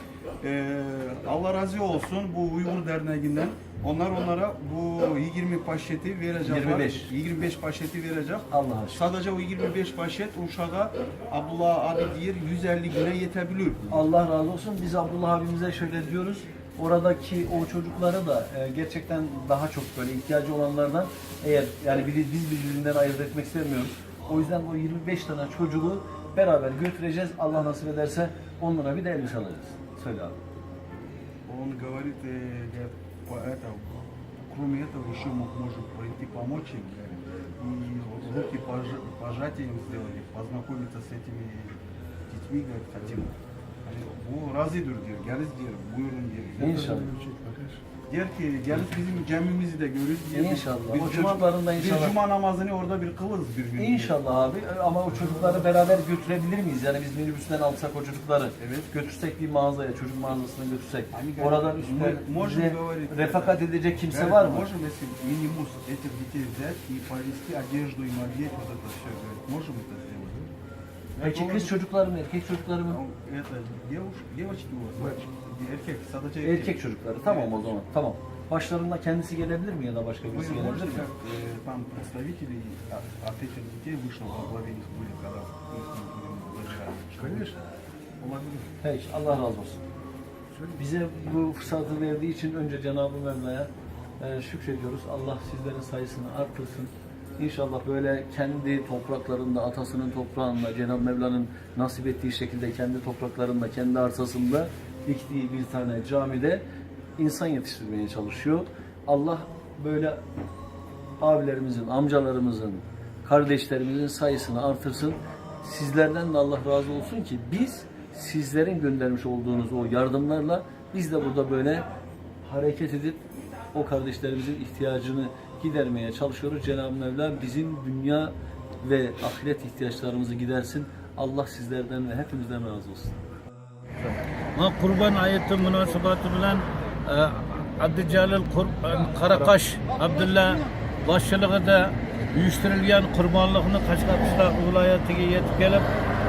Ee, Allah razı olsun bu Uygur Derneği'nden. Onlar onlara bu yigirmi paşeti verecekler. Yigirmi beş. Yigirmi beş paşeti verecek. Allah aşkına. Sadece o yigirmi beş paşet uşağa Abdullah abi diyor yüz elli güne yetebilir. Allah razı olsun. Biz Abdullah abimize şöyle diyoruz. Oradaki o çocuklara da, e, gerçekten daha çok böyle ihtiyacı olanlardan, eğer yani biri, biz birbirinden ayırt etmek istemiyoruz. O yüzden o yirmi beş tane çocuğu beraber götüreceğiz. Allah nasip ederse onlara bir de elbise alacağız. Söyle abi. Он говорит, э, говорит, по-, это, кроме этого, еще мы можем прийти помочь им, говорит, и руки пожа-, пожатием сделать, познакомиться с этими детьми, говорит, хотим. Hani bu razıdır diyor, geliz diyor, buyurun diyor. İnşallah. Der ki, geliz bizim camimizi de görürüz diyor. İnşallah. Biz, o çocukların da inşallah. Biz cuma namazını orada bir kılırız bir gün diyor. İnşallah abi, ama o çocukları beraber götürebilir miyiz? Yani biz minibüsten alsak o çocukları, evet, götürsek bir mağazaya, çocuk mağazasına götürsek. Hani oradan üstüne bize refakat edecek kimse var mı? Можем, если минибус этих детей взять и повезти одежду им одеть, вот это все, говорит, можем это сделать? Peki kız çocukları mı, erkek çocukları mı? Это девушка, девочки у вас? Мальчик. Erkek, sadece erkek. Erkek çocukları. Tamam o zaman. Tamam. Başlarında kendisi gelebilir mi ya da başka birisi gelebilir mi? Вы можете как, э, там представители от, от этих детей вышел во главе их были, когда мы с ним будем забирать? Конечно. Olabilir. Peki, Allah razı olsun. Bize bu fırsatı verdiği için önce Cenab-ı Mevla'ya, e, şükrediyoruz. Allah sizlerin sayısını artırsın. İnşallah böyle kendi topraklarında, atasının toprağında, Cenab-ı Mevla'nın nasip ettiği şekilde kendi topraklarında, kendi arsasında diktiği bir tane camide insan yetiştirmeye çalışıyor. Allah böyle abilerimizin, amcalarımızın, kardeşlerimizin sayısını artırsın. Sizlerden de Allah razı olsun ki biz sizlerin göndermiş olduğunuz o yardımlarla biz de burada böyle hareket edip o kardeşlerimizin ihtiyacını gidermeye çalışıyoruz. Cenab-ı Mevla bizim dünya ve ahiret ihtiyaçlarımızı gidersin. Allah sizlerden ve hepimizden razı olsun. قۇربان ھېيتى مۇناسىۋىتى بىلەن، ئە، ئابدۇجەلىل قۇر-، ئە، قاراقاش ئابدۇللا باشچىلىقىدا ئۇيۇشتۇرۇلغان قۇربانلىقنى قەشقەر قىشلاق ۋىلايىتىگە يېتىپ كېلىپ،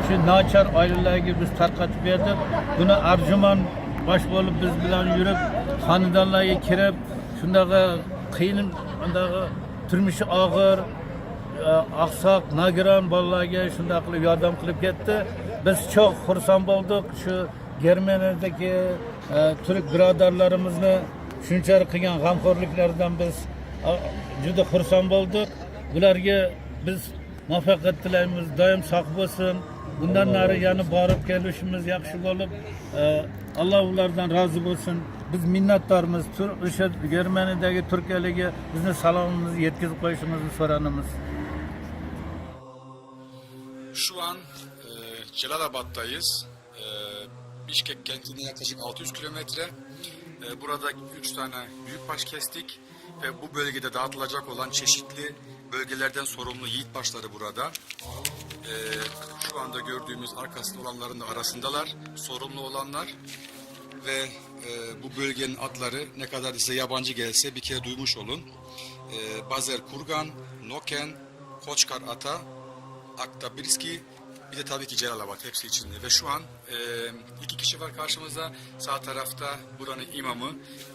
شۇ ناچار ئائىلىلەرگە بىز تارقىتىپ بەردۇق. بۇنى ئەرجۇمان باش بولۇپ بىز بىلەن يۈرۈپ، خانىدانلارغا كىرىپ، شۇنداق قىيىن، ئانداق تۇرمۇشى ئاغىر، ئاقساق، ناگىران بالىلارغا شۇنداق قىلىپ ياردەم قىلىپ كەتتى. بىز چوق خۇرسەن بولدۇق. شۇ گېرمانىيەدىكى، ئە، تۈرك بۇرادەرلىرىمىزنى شۇنچە قىلغان غەمخورلۇقلىرىدىن بىز، ئا، جۈدە خۇرسەن بولدۇق. بۇلارغا بىز مۇۋەپپەقىيەت تىلەيمىز. دائىم ساق بولسۇن. بۇندىن نەرى يەنە بارىپ كېلىشىمىز ياخشى بولۇپ، ئە، ئاللا ئۇلاردىن رازى بولسۇن. بىز مىننەتدارمىز. تۈر-، ئۆشە گېرمانىيەدىكى تۈركىيەلىكلەرگە بىزنىڭ سالامىمىزنى يەتكۈزۈپ قويۇشىڭىزنى سورايمىز. Şu an, e, Celalabat'tayız. E, Bişkek kentine yaklaşık altı yüz kilometre. E, burada üç tane büyükbaş kestik ve bu bölgede dağıtılacak olan çeşitli bölgelerden sorumlu yiğit başları burada. E, Şu anda gördüğümüz arkasında olanların da arasındalar, sorumlu olanlar. Ve, e, bu bölgenin adları ne kadar size yabancı gelse bir kere duymuş olun. E, Bazer Kurgan, Noken, Koçkar Ata, Aktabirski, bir de tabii ki Celalabad hepsi içinde. Ve şu an, e, iki kişi var karşımızda. Sağ tarafta buranın imamı,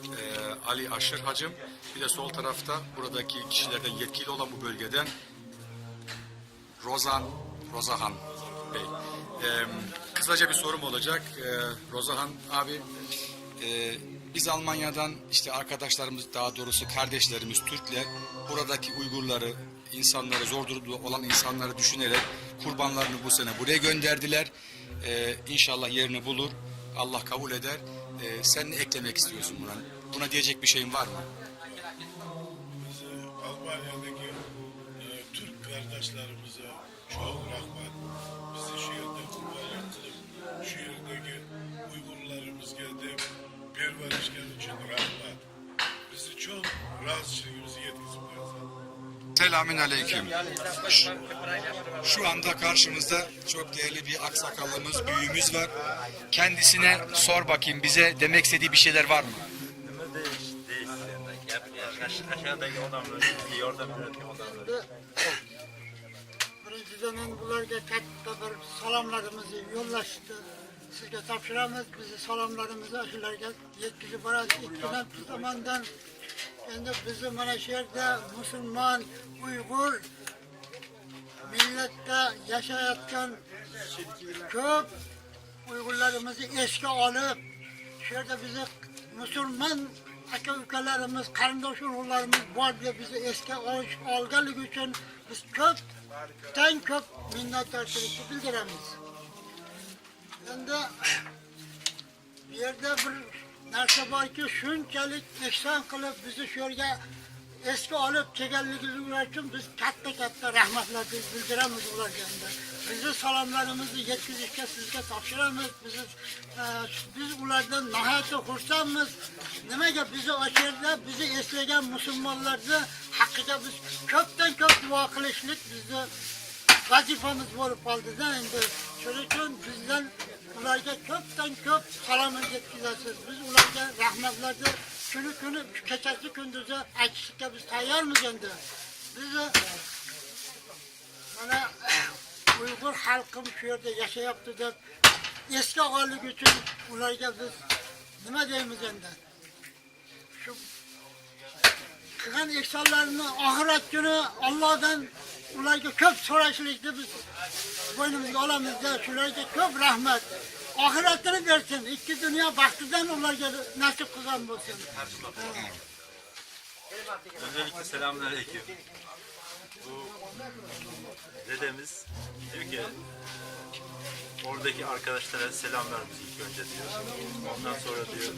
e, Ali Aşır Hacım. Bir de sol tarafta buradaki kişilerden yetkili olan bu bölgeden Rozan, Rozahan Bey. Em, kısaca bir sorum olacak. Ee, Rozahan abi, e, biz Almanya'dan işte arkadaşlarımız, daha doğrusu kardeşlerimiz Türkler buradaki Uygurları, insanları, zor durumda olan insanları düşünerek kurbanlarını bu sene buraya gönderdiler. Ee, inşallah yerini bulur. Allah kabul eder. Ee, sen ne eklemek istiyorsun buna? Buna diyecek bir şeyin var mı? Biz, e, Almanya'daki, e, Türk kardeşlerimize çok rahmet. Bizi şu yerde kurbanlık kılıp, şu yerdeki Uygurlarımızga deb berberishgani uchun rahmat. Bizni çok razıçılığımızı yetkizip bersin. Selamün aleyküm. Şu, şu anda karşımızda çok değerli bir aksakalımız, büyüğümüz var. Kendisine sor bakayım, bize demek istediği bir şeyler var mı? Nima deyish, deysiz endi? Gap, aş-, aşağıdaki odamlar, sizga yordam beradigan odamlar. Birinchidan, men bularga katta bir salomlarimizni yo'llashni sizga topshiramiz. Bizni salomlarimizni shularga yetkazib borasiz. Ikkinchidan, biz tomondan endi bizni mana shu yerda musulmon, uyg'ur millatda yashayotgan ko'p uyg'urlarimizni esga olib, shu yerda bizni musulmon aka-ukalarimiz, qarindosh-urug'larimiz bor deb bizni esga olish, olganligi uchun biz ko'pdan ko'p minnatdorchilikni bildiramiz. Endi bu yerda bir narsa borki, shunchalik ehson qilib bizni shu yerga esga olib kelganliklari uchun biz katta-katta rahmatlarni bildiramiz ularga. Endi bizni salomlarimizni yetkazishga sizga topshiramiz. Biz, e, biz ulardan nihoyatda xursandmiz. Nimaga, bizni o'sha yerda bizni eslagan musulmonlarni haqqiga biz ko'pdan ko'p duo qilishlik bizni vazifamiz bo'lib qoldi-da endi. Shuning uchun bizdan ularga ko'pdan ko'p salomni yetkazasiz. Biz ularga rahmatlarni kuni kuni, kechasi kunduzi aytishlikka biz tayyormiz endi. Biz, e, mana, uyg'ur xalqim shu yerda yashayapti deb esga olganligi uchun ularga biz nima deymiz endi? Shu qilgan ehsonlarini oxirat kuni Allohdan ularga ko'p so'rashlikni biz bo'ynimizga olamiz-da, shularga ko'p rahmat. Oxiratini bersin, ikki dunyo baxtidan ularga nasib qilgan bo'lsin. Öncelikle selamünaleyküm. Bu dedemiz diyor ki, oradaki arkadaşlara selamlarımızı ilk önce diyor. Ondan sonra diyor,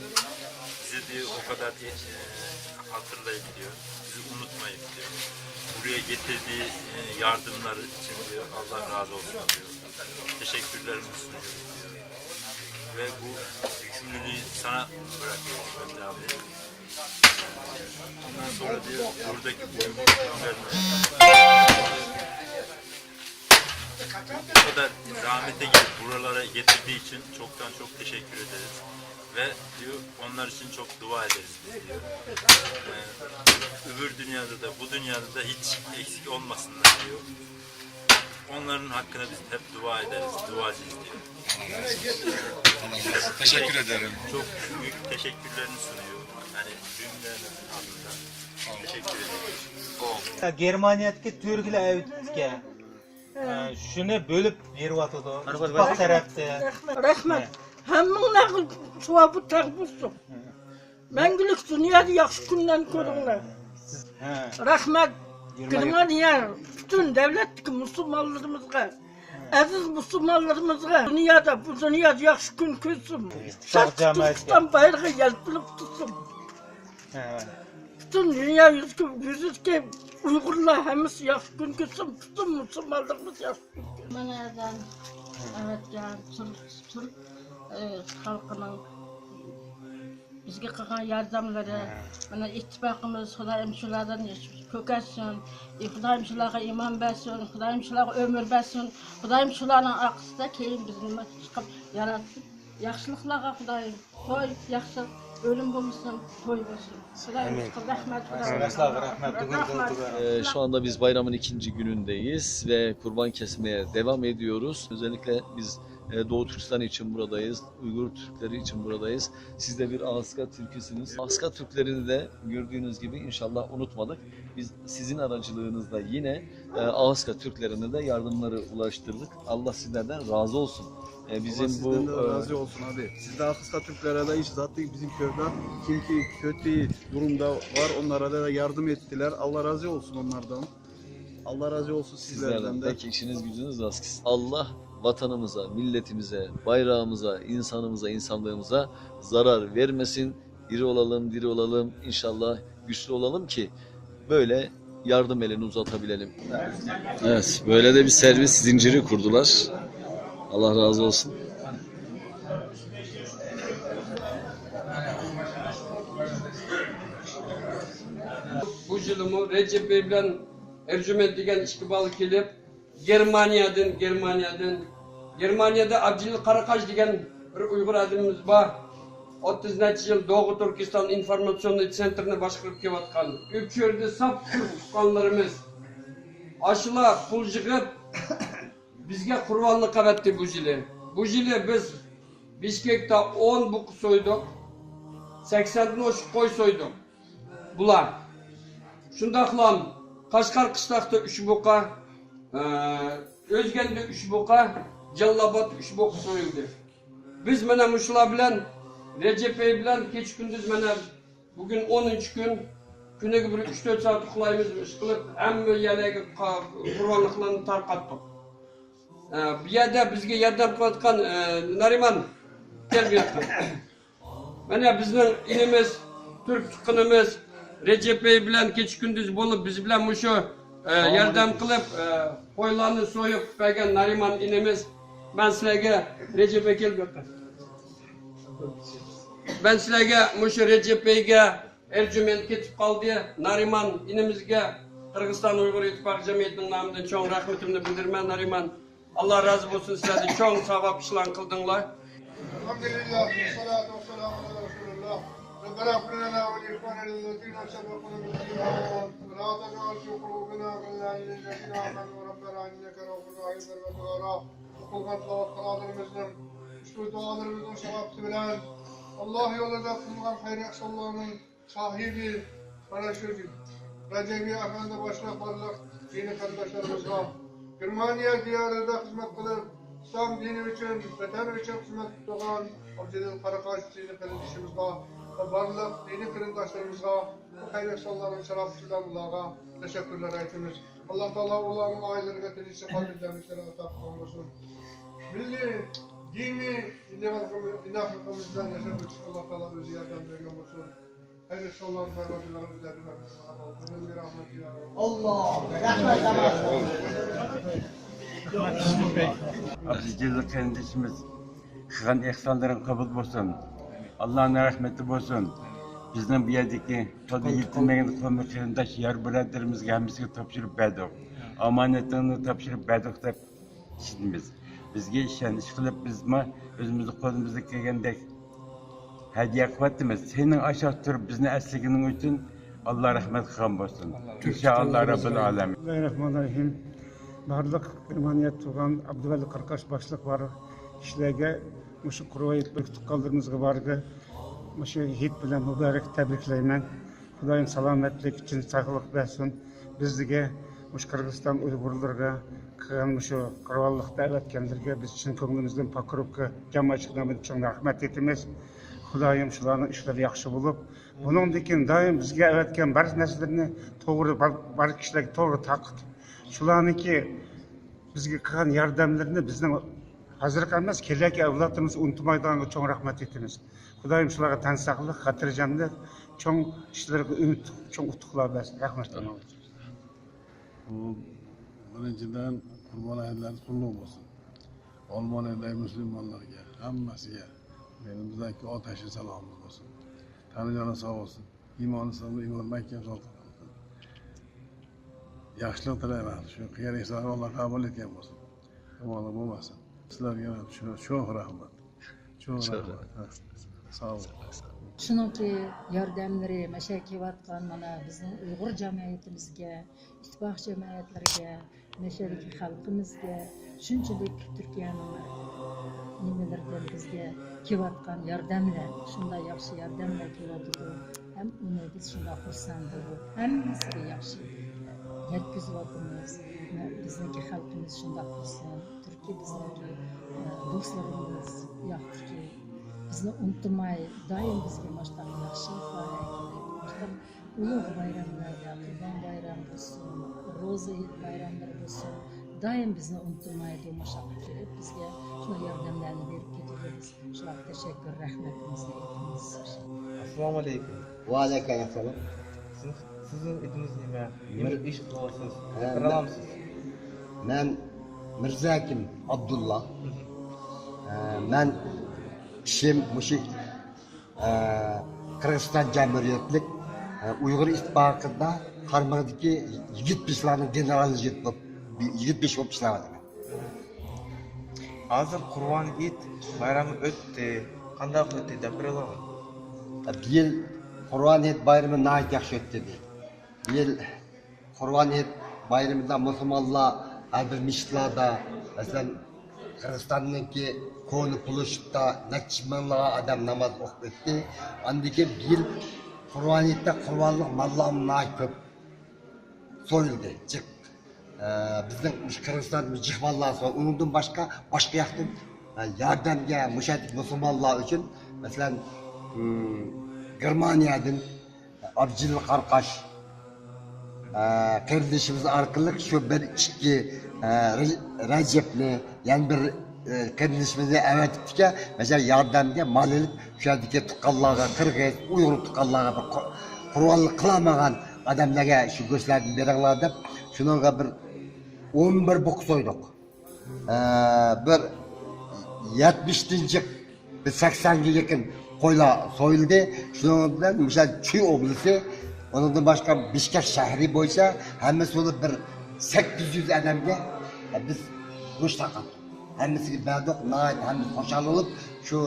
bizi diyor o kadar, e, hatırlayıp diyor, bizi unutmayıp diyor. Buraya getirdiği, e, yardımlar için diyor, Allah razı olsun diyor. Teşekkürlerimizi sunuyoruz diyor. Ve bu yükümlülüğü sana bırakıyoruz Mehmet abi. Ondan sonra diyor, buradaki uygun Zahmete girip buralara getirdiği için çoktan çok teşekkür ederiz. Ve diyor, onlar için çok dua ederiz biz diyor. Ee, öbür dünyada da bu dünyada da hiç eksik olmasınlar diyor. Onların hakkına biz hep dua ederiz, duacıyız diyor. Teşekkür ederim. Çok büyük teşekkürlerini sunuyor. Yani cümlelerin adında teşekkür ediyoruz. گېرمانىيەدىكى تۈركلەر ئەۋېتىپتىكەن. شۇنى بۆلۈپ بېرىۋاتىدۇ. ئىتتىپاق تەرەپتىن. رەھمەت. ھەممىڭلارغا ساۋابى تەڭ بولسۇن. مەڭگۈلۈك دۇنيادا ياخشى كۈنلەرنى كۆرۈڭلار. رەھمەت. گېرمانىيە پۈتۈن دەۋلەتتىكى مۇسۇلمانلىرىمىزغا، ئەزىز مۇسۇلمانلىرىمىزغا دۇنيادا، بۇ دۇنيادا ياخشى كۈن كۆرسۇن. شاد تۈركىستان بايرىقى يەلپۈنۈپ تۇرسۇن. پۈتۈن دۇنيا يۈزىدىكى، يۈزىدىكى ئۇيغۇرلار ھەممىسى ياخشى كۈن كۆرسۇن، پۈتۈن مۇسۇلمانلىرىمىز ياخشى كۈن كۆرسۇن. مانا ئەۋەتكەن تۈرك، تۈرك ئى، خەلقىنىڭ بىزگە قىلغان ياردەملىرى، مانا ئىتتىپاقىمىز خۇدايىم شۇلاردىن كۆكەرسۇن. ئى، خۇدايىم شۇلارغا ئىمان بەرسۇن، خۇدايىم شۇلارغا ئۆمۈر بەرسۇن. خۇدايىم شۇلارنىڭ ئارقىسىدا كېيىن بىزنى چىقىپ ياراتسۇن. ياخشىلىقلارغا خۇدايىم توي ياخشى، ئۆلۈم بولمىسۇن، توي بولسۇن. خۇدايىم رەھمەت. Arkadaşlar, rahmet. Bugün Ee, şu anda biz bayramın ikinci günündeyiz ve kurban kesmeye devam ediyoruz. Özellikle biz e, Doğu Türkistan için buradayız, Uygur Türkleri için buradayız. Siz de bir Ahıska Türküsünüz. Ahıska Türklerini de gördüğünüz gibi inşallah unutmadık. Biz sizin aracılığınızla yine e, Ahıska Türklerine de yardımları ulaştırdık. Allah sizlerden razı olsun. E, Allah bizim bu sizden de e, razı olsun abi. Siz de Ahıska Türklere de iş zaten bizim köyde kimki kötü durumda var onlara da yardım ettiler. Allah razı olsun onlardan. Allah razı olsun Sizlerden sizlerden de. Peki, işiniz gücünüz rast gitsin. Allah vatanımıza, milletimize, bayrağımıza, insanımıza, insanlığımıza zarar vermesin. Diri olalım, diri olalım. İnşallah güçlü olalım ki böyle yardım elini uzatabilelim. Evet, böyle de bir servis zinciri kurdular. Allah razı olsun. بۇ يىلىمۇ رەجەپ بەگ بىلەن ئەرجۈمەند دېگەن ئىككى بالا كېلىپ، گېرمانىيەدىن، گېرمانىيەدىن، گېرمانىيەدە ئابدۇجېلىل قاراقاش دېگەن بىر ئۇيغۇر ئادىمىمىز بار. ئوتتۇز نەچچە يىل دوغۇ تۈركىستان ئىنفورماتسىيوننىي تسېنتىرنى باشقۇرۇپ كېلىۋاتقان. ئۇ يەردە ساپ تۈرك تۇغقانلىرىمىز ئاشۇلار پۇل يىغىپ، بىزگە قۇربانلىق ئەۋەتتى بۇ يىلى. بۇ يىلى بىز بىشكەكتە ئون بۇقا سويدۇق، سەكسەندىن ئوشۇق قوي سويدۇق. بۇلار. شۇنداقلا قەشقەر قىشلاقتا ئۈچ بۇقا، ئە، ئۆزگەندە ئۈچ بۇقا، جالىلابادتا ئۈچ بۇقا سويۇلدى. بىز مانا مۇشۇلار بىلەن، رەجەپ بەگ بىلەن كېچە كۈندۈز مانا بۈگۈن ئونىنچى كۈن، كۈنىگە بىر ئۈچ تۆت سائەت ئۇخلايمىز، ئىشقىلىپ ھەممە يەرلەرگە قا-، قۇربانلىقلارنى تارقاتتۇق. ئە، بۇ يەردە بىزگە ياردەم قىلىۋاتقان، ئە، نارىمان، كەل بۇ ياققا. مانا بىزنىڭ ئىنىمىز، تۈرك تۇغقىنىمىز رەجەپ بەگ بىلەن كېچە كۈندۈز بولۇپ، بىز بىلەن مۇشۇ، ئە، ياردەم قىلىپ، ئە، قويلارنى سويۇپ بەرگەن نارىمان ئىنىمىز. مەن سىلەرگە رەجەپ بەگ كەل بۇ ياققا. مەن سىلەرگە مۇشۇ رەجەپ بەگگە ئەرجۇمەند كېتىپ قالدى. نارىمان ئىنىمىزگە قىرغىزىستان ئۇيغۇر ئىتتىپاقى جەمئىيىتىنىڭ نامىدىن چوڭ رەھمىتىمنى بىلدۈرىمەن. نارىمان، ئاللا رازى بولسۇن، سىلەردىن چوڭ ساۋاب ئىشلارنى قىلدىڭلار. الحمد لله، والصلاة والسلام على رسول الله. ربنا اغفر لنا ولإخواننا الذين سبقونا بالإيمان ولا تجعل في قلوبنا غلا للذين آمنوا ربنا إنك رؤوف رحيم. ئوقۇلغان تىلاۋەت قۇرئانلىرىمىزنىڭ، ئۇشبۇ دۇئالىرىمىزنىڭ ساۋابى بىلەن ئاللا يولىدا قىلغان خەير ئەھسانلارنىڭ ساھىبى مانا شۇ رەجەبىي ئەپەندى باشلىق بارلىق دىنىي قېرىنداشلىرىمىزغا، گېرمانىيە دىيارىدا خىزمەت قىلىپ، ئىسلام دىنى ئۈچۈن، ۋەتەن ئۈچۈن خىزمەت قىلغان ئابدۇجېلىل قاراقاش دىنىي قېرىندىشىمىزغا ۋە بارلىق دىنىي قېرىنداشلىرىمىزغا بۇ خەير ئېھسانلارنىڭ شەرەپى بىلەن ئۇلارغا تەشەككۈرلەر ئېيتىمىز. ئاللا تائالا ئۇلارنىڭ ئائىلىلىرىگە تىنچلىق، خاتىرجەملىكلەرنى ئاتا قىلغان بولسۇن. مىللىي، دىنىي ئىناقلىقىمىز، ئىناقلىقىمىز بىلەن ياشاپ ئۆتۈشكە ئاللا تائالا ئۆزى ياردەم بەرگەن بولسۇن. خەير ئېھسانلارنى بەرگەن ئۆزلەرگە رەھمەت. ئابدۇجېلىل قېرىندىشىمىز قىلغان ئېھسانلىرىڭ قوبۇل بولسۇن. ئاللانىڭ رەھمىتى بولسۇن. بىزنىڭ بۇ يەردىكى تىلى يېتىلمىگەن قومۇم قېرىنداش يار بۇرادىرىمىزگە ھەممىسىگە تاپشۇرۇپ بەردۇق. ئامانىتىڭنى تاپشۇرۇپ بەردۇق دەپ ئىشىنىمىز. بىزگە ئىشەنچ قىلىپ، بىزمۇ ئۆزىمىزنىڭ قولىمىزدىن كەلگەندەك ھەدىيە قىلىۋاتىمىز. سېنىڭ ئاشۇ تۇرۇپ بىزنى ئەسلىگىنىڭ ئۈچۈن ئاللا رەھمەت قىلغان بولسۇن. ئىنشائاللا رەببىل ئالەمىن. بىسمىللاھىررەھمانىررەھىم. بارلىق گېرمانىيەدە تۇرغان ئابدۇۋەلى قاراقاش باشلىق بار كىشىلەرگە، مۇشۇ قۇربان ھېيت بىر تۇغقانلىرىمىزغا بارغا، مۇشۇ ھېيت بىلەن مۇبارەك تەبرىكلەيمەن. خۇدايىم سالامەتلىك، جېنى ساغلىق بەرسۇن. بىزگە، مۇشۇ قىرغىزىستان ئۇيغۇرلىرىغا قىلغان مۇشۇ قۇربانلىقتا ئەۋەتكەنلىرىگە بىز چىن كۆڭلىمىزدىن پاكروفكا جامائەتچىلىك نامىدىن چوڭ رەھمەت ئېيتىمىز. خۇدايىم شۇلارنىڭ ئىشلىرى ياخشى بولۇپ، بۇنىڭدىن كېيىن دائىم بىزگە ئەۋەتكەن بارچە نەرسىلىرىنى توغرا بار، بار كىشىلەرگە توغرا تارقىتىپ، شۇلارنىڭكى بىزگە قىلغان ياردەملىرىنى بىزنىڭ ھازىرقى ئەمەس، كېلەركى ئەۋلادلىرىمىز ئۇنتۇمايدىغانغا چوڭ رەھمەت ئېيتىمىز. خۇدايىم شۇلارغا تەن ساقلىق، خاتىرجەملىك، چوڭ ئىشلىرىغا ئۈمىد، چوڭ ئۇتۇقلار بەرسۇن. رەھمەت. بۇ، بىرىنچىدىن، قۇربان ھېيتلىرىڭىز قۇتلۇق بولسۇن. ئالمانىيەدە مۇسۇلمانلارغا، ھەممىسىگە مېنىڭ بىزدىكى ئاتەشلىك سالامىمىز بولسۇن. تەنى جانى ساغ بولسۇن. ئىمانى ساغ، ئىمانى مەھكەم ساقلىسۇن. ياخشىلىق تىلەيمەن. شۇ قىلغان ئىشلارنى ئاللا قەبۇل ئەتكەن بولسۇن. يامانلىق بولماسۇن. سىلەرگە شۇ، شۇ رەھمەت. شۇ شۇ رەھمەت. ھە. ساغ بول. شۇنىڭكى ياردەملىرى، مەشە كېلىۋاتقان مانا بىزنىڭ ئۇيغۇر جەمئىيىتىمىزگە، ئىتتىپاق جەمئىيەتلىرىگە، مەشەدىكى خەلقىمىزگە، شۇنچىلىك تۈركىيەنىڭ نېمىلىرىدىن بىزگە كېلىۋاتقان ياردەملەر، شۇنداق ياخشى ياردەملەر كېلىۋاتىدۇ. ھەم ئۇنى بىز شۇنداق خۇرسەن بولۇپ، ھەممىسىگە ياخشى يەتكۈزۈۋاتىمىز. بىزنىڭكى خەلقىمىز شۇنداق خۇرسەن. تۈركىي بىزنىڭكى، ئە، دوستلىرىمىز ياقتىكى، بىزنى ئۇنتۇماي، دائىم بىزگە مۇشۇنداق ياخشىلىقلار ئەكېلىپ، مۇشۇنداق ئۇلۇغ بايراملاردا، قۇربان بايرام بولسۇن، روزا ھېيت بايراملىرى بولسۇن، دائىم بىزنى ئۇنتۇمايدۇ، مۇشۇنداق كېلىپ بىزگە شۇنداق ياردەملەرنى بېرىپ كېتىدۇ. بىز شۇلارغا تەشەككۈر، رەھمىتىمىزنى ئېيتىمىز. ئەسسالامۇئەلەيكۇم. ۋەئەلەيكۇم ئەسسالام. سىز، سىزنىڭ ئېتىڭىز نېمە؟ نېمە ئىش قىلىۋاتىسىز؟ ھە، بىلەمسىز؟ مەن مىرزا ھېكىم ئابدۇللا. ھە، مەن ئىشىم مۇشۇ، ھە، قىرغىزىستان جەمھۇرىيەتلىك، ھە، ئۇيغۇر ئىتتىپاقىدا قارمىقىدىكى يىگىت بېشىلارنىڭ گېنېرال يىگىت بولۇپ، يىگىت بېشى بولۇپ ئىشلەۋاتىمەن. ھازىر قۇربان ھېيت بايرىمى ئۆتتى. قانداق ئۆتتى دەپ بېرىۋالغىن. بۇ يىل قۇربان ھېيت بايرىمى ناھايىتى ياخشى ئۆتتى. بۇ يىل قۇربان ھېيت بايرىمىدا مۇسۇلمانلار ھەر بىر مەسچىتلاردا، مەسىلەن، قىرغىزىستاننىڭكى كونا پلوشچىتىدا نەچچە مىڭلىغان ئادەم ناماز ئوقۇپ ئۆتتى. ئاندىن كېيىن بۇ يىل قۇربان ھېيتتا قۇربانلىق ماللارمۇ ناھايىتى كۆپ سويۇلدى، جىق. ئە، بىزنىڭ مۇشۇ قىرغىزىستان جىق ماللار سوي-، ئۇنىڭدىن باشقا، باشقا ياقتىن، ئە، ياردەمگە مۇشۇ يەردىكى مۇسۇلمانلار ئۈچۈن، مەسىلەن، ئىم، گېرمانىيەدىن ئابجىلىل قاراقاش، ئە، قېرىندىشىمىز ئارقىلىق شۇ بىر ئىككى، ئە، رەج-، رەجەپنى، يەنە بىر، ئە، قېرىندىشىمىزنى ئەۋەتىپتىكەن، مەسىلەن، ياردەمگە مال ئېلىپ، شۇ يەردىكى تۇغقانلارغا، قىرغىز، ئۇيغۇر تۇغقانلارغا بىر قۇ-، قۇربانلىق قىلالمىغان ئادەملەرگە شۇ گۆشلەردىن بېرىڭلار دەپ، شۇنىڭغا بىر ئون بىر بۇقا سويدۇق. ئە، بىر يەتمىشتىن جىق، بىر سەكسەنگە يېقىن قويلار سويۇلدى. شۇنىڭ بىلەن مۇشۇ چۈي ئوبلىسى، ئۇنىڭدىن باشقا بىشكەك شەھىرى بويىچە ھەممىسى بولۇپ بىر سەككىز يۈز ئادەمگە بىز گۆش تارقاتتۇق. ھەممىسىگە بەردۇق، ناھايىتى ھەممىسى خۇشال بولۇپ، شۇ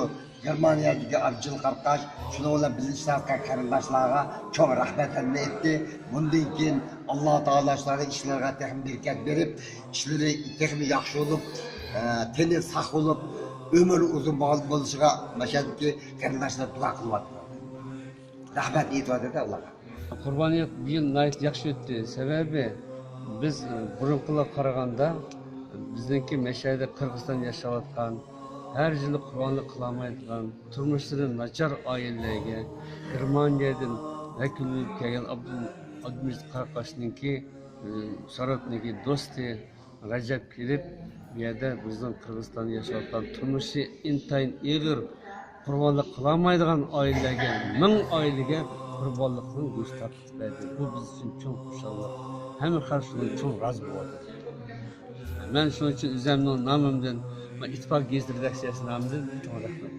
گېرمانىيەدىكى ئابجىل قاراقاش، شۇنىڭ بىلەن بىللە ئىشلەۋاتقان قېرىنداشلارغا چوڭ رەھمەتلىرىنى ئېيتتى. بۇندىن كېيىن ئاللا تائالا شۇلارنىڭ ئىشلىرىغا تېخىمۇ بەرىكەت بېرىپ، ئىشلىرى تېخىمۇ ياخشى بولۇپ، ئە، تېنى ساق بولۇپ، ئۆمرى ئۇزۇن بول-، بولۇشىغا مەشەدىكى قېرىنداشلار دۇئا قىلىۋاتىدۇ. رەھمەت ئېيتىۋاتىدۇ ئاللاغا. قۇربان ھېيت بۇ يىل ناھايىتى ياخشى ئۆتتى. سەۋەبى، بىز، ئە، بۇرۇنقىلارغا قارىغاندا، بىزنىڭكى مەشەدە قىرغىزىستان ياشاۋاتقان، ھەر يىلى قۇربانلىق قىلالمايدىغان، تۇرمۇشلىرى ناچار ئائىلىلەرگە گېرمانىيەدىن ۋەكىل بولۇپ كەلگەن ئابدۇل-، ئابدۇمىجىت قاراقاشنىڭكى، ئى، ساراتنىڭكى دوستى رەجەپ كېلىپ، بۇ يەردە بىزنىڭ قىرغىزىستاندا ياشاۋاتقان تۇرمۇشى ئىنتايىن ئېغىر، قۇربانلىق قىلالمايدىغان ئائىلىلەرگە، مىڭ ئائىلىگە قۇربانلىقنىڭ گۆشى تارقىتىپ بەردى. بۇ بىز ئۈچۈن چوڭ خۇشاللىق. ھەممە خەلق شۇنىڭغا چوڭ رازى بولۇۋاتىدۇ. مەن شۇنىڭ ئۈچۈن ئۆزۈمنىڭ نامىمدىن، مەن ئىتتىپاق گېزىتى رېداكسىيەسى نامىدىن چوڭ رەھمەت.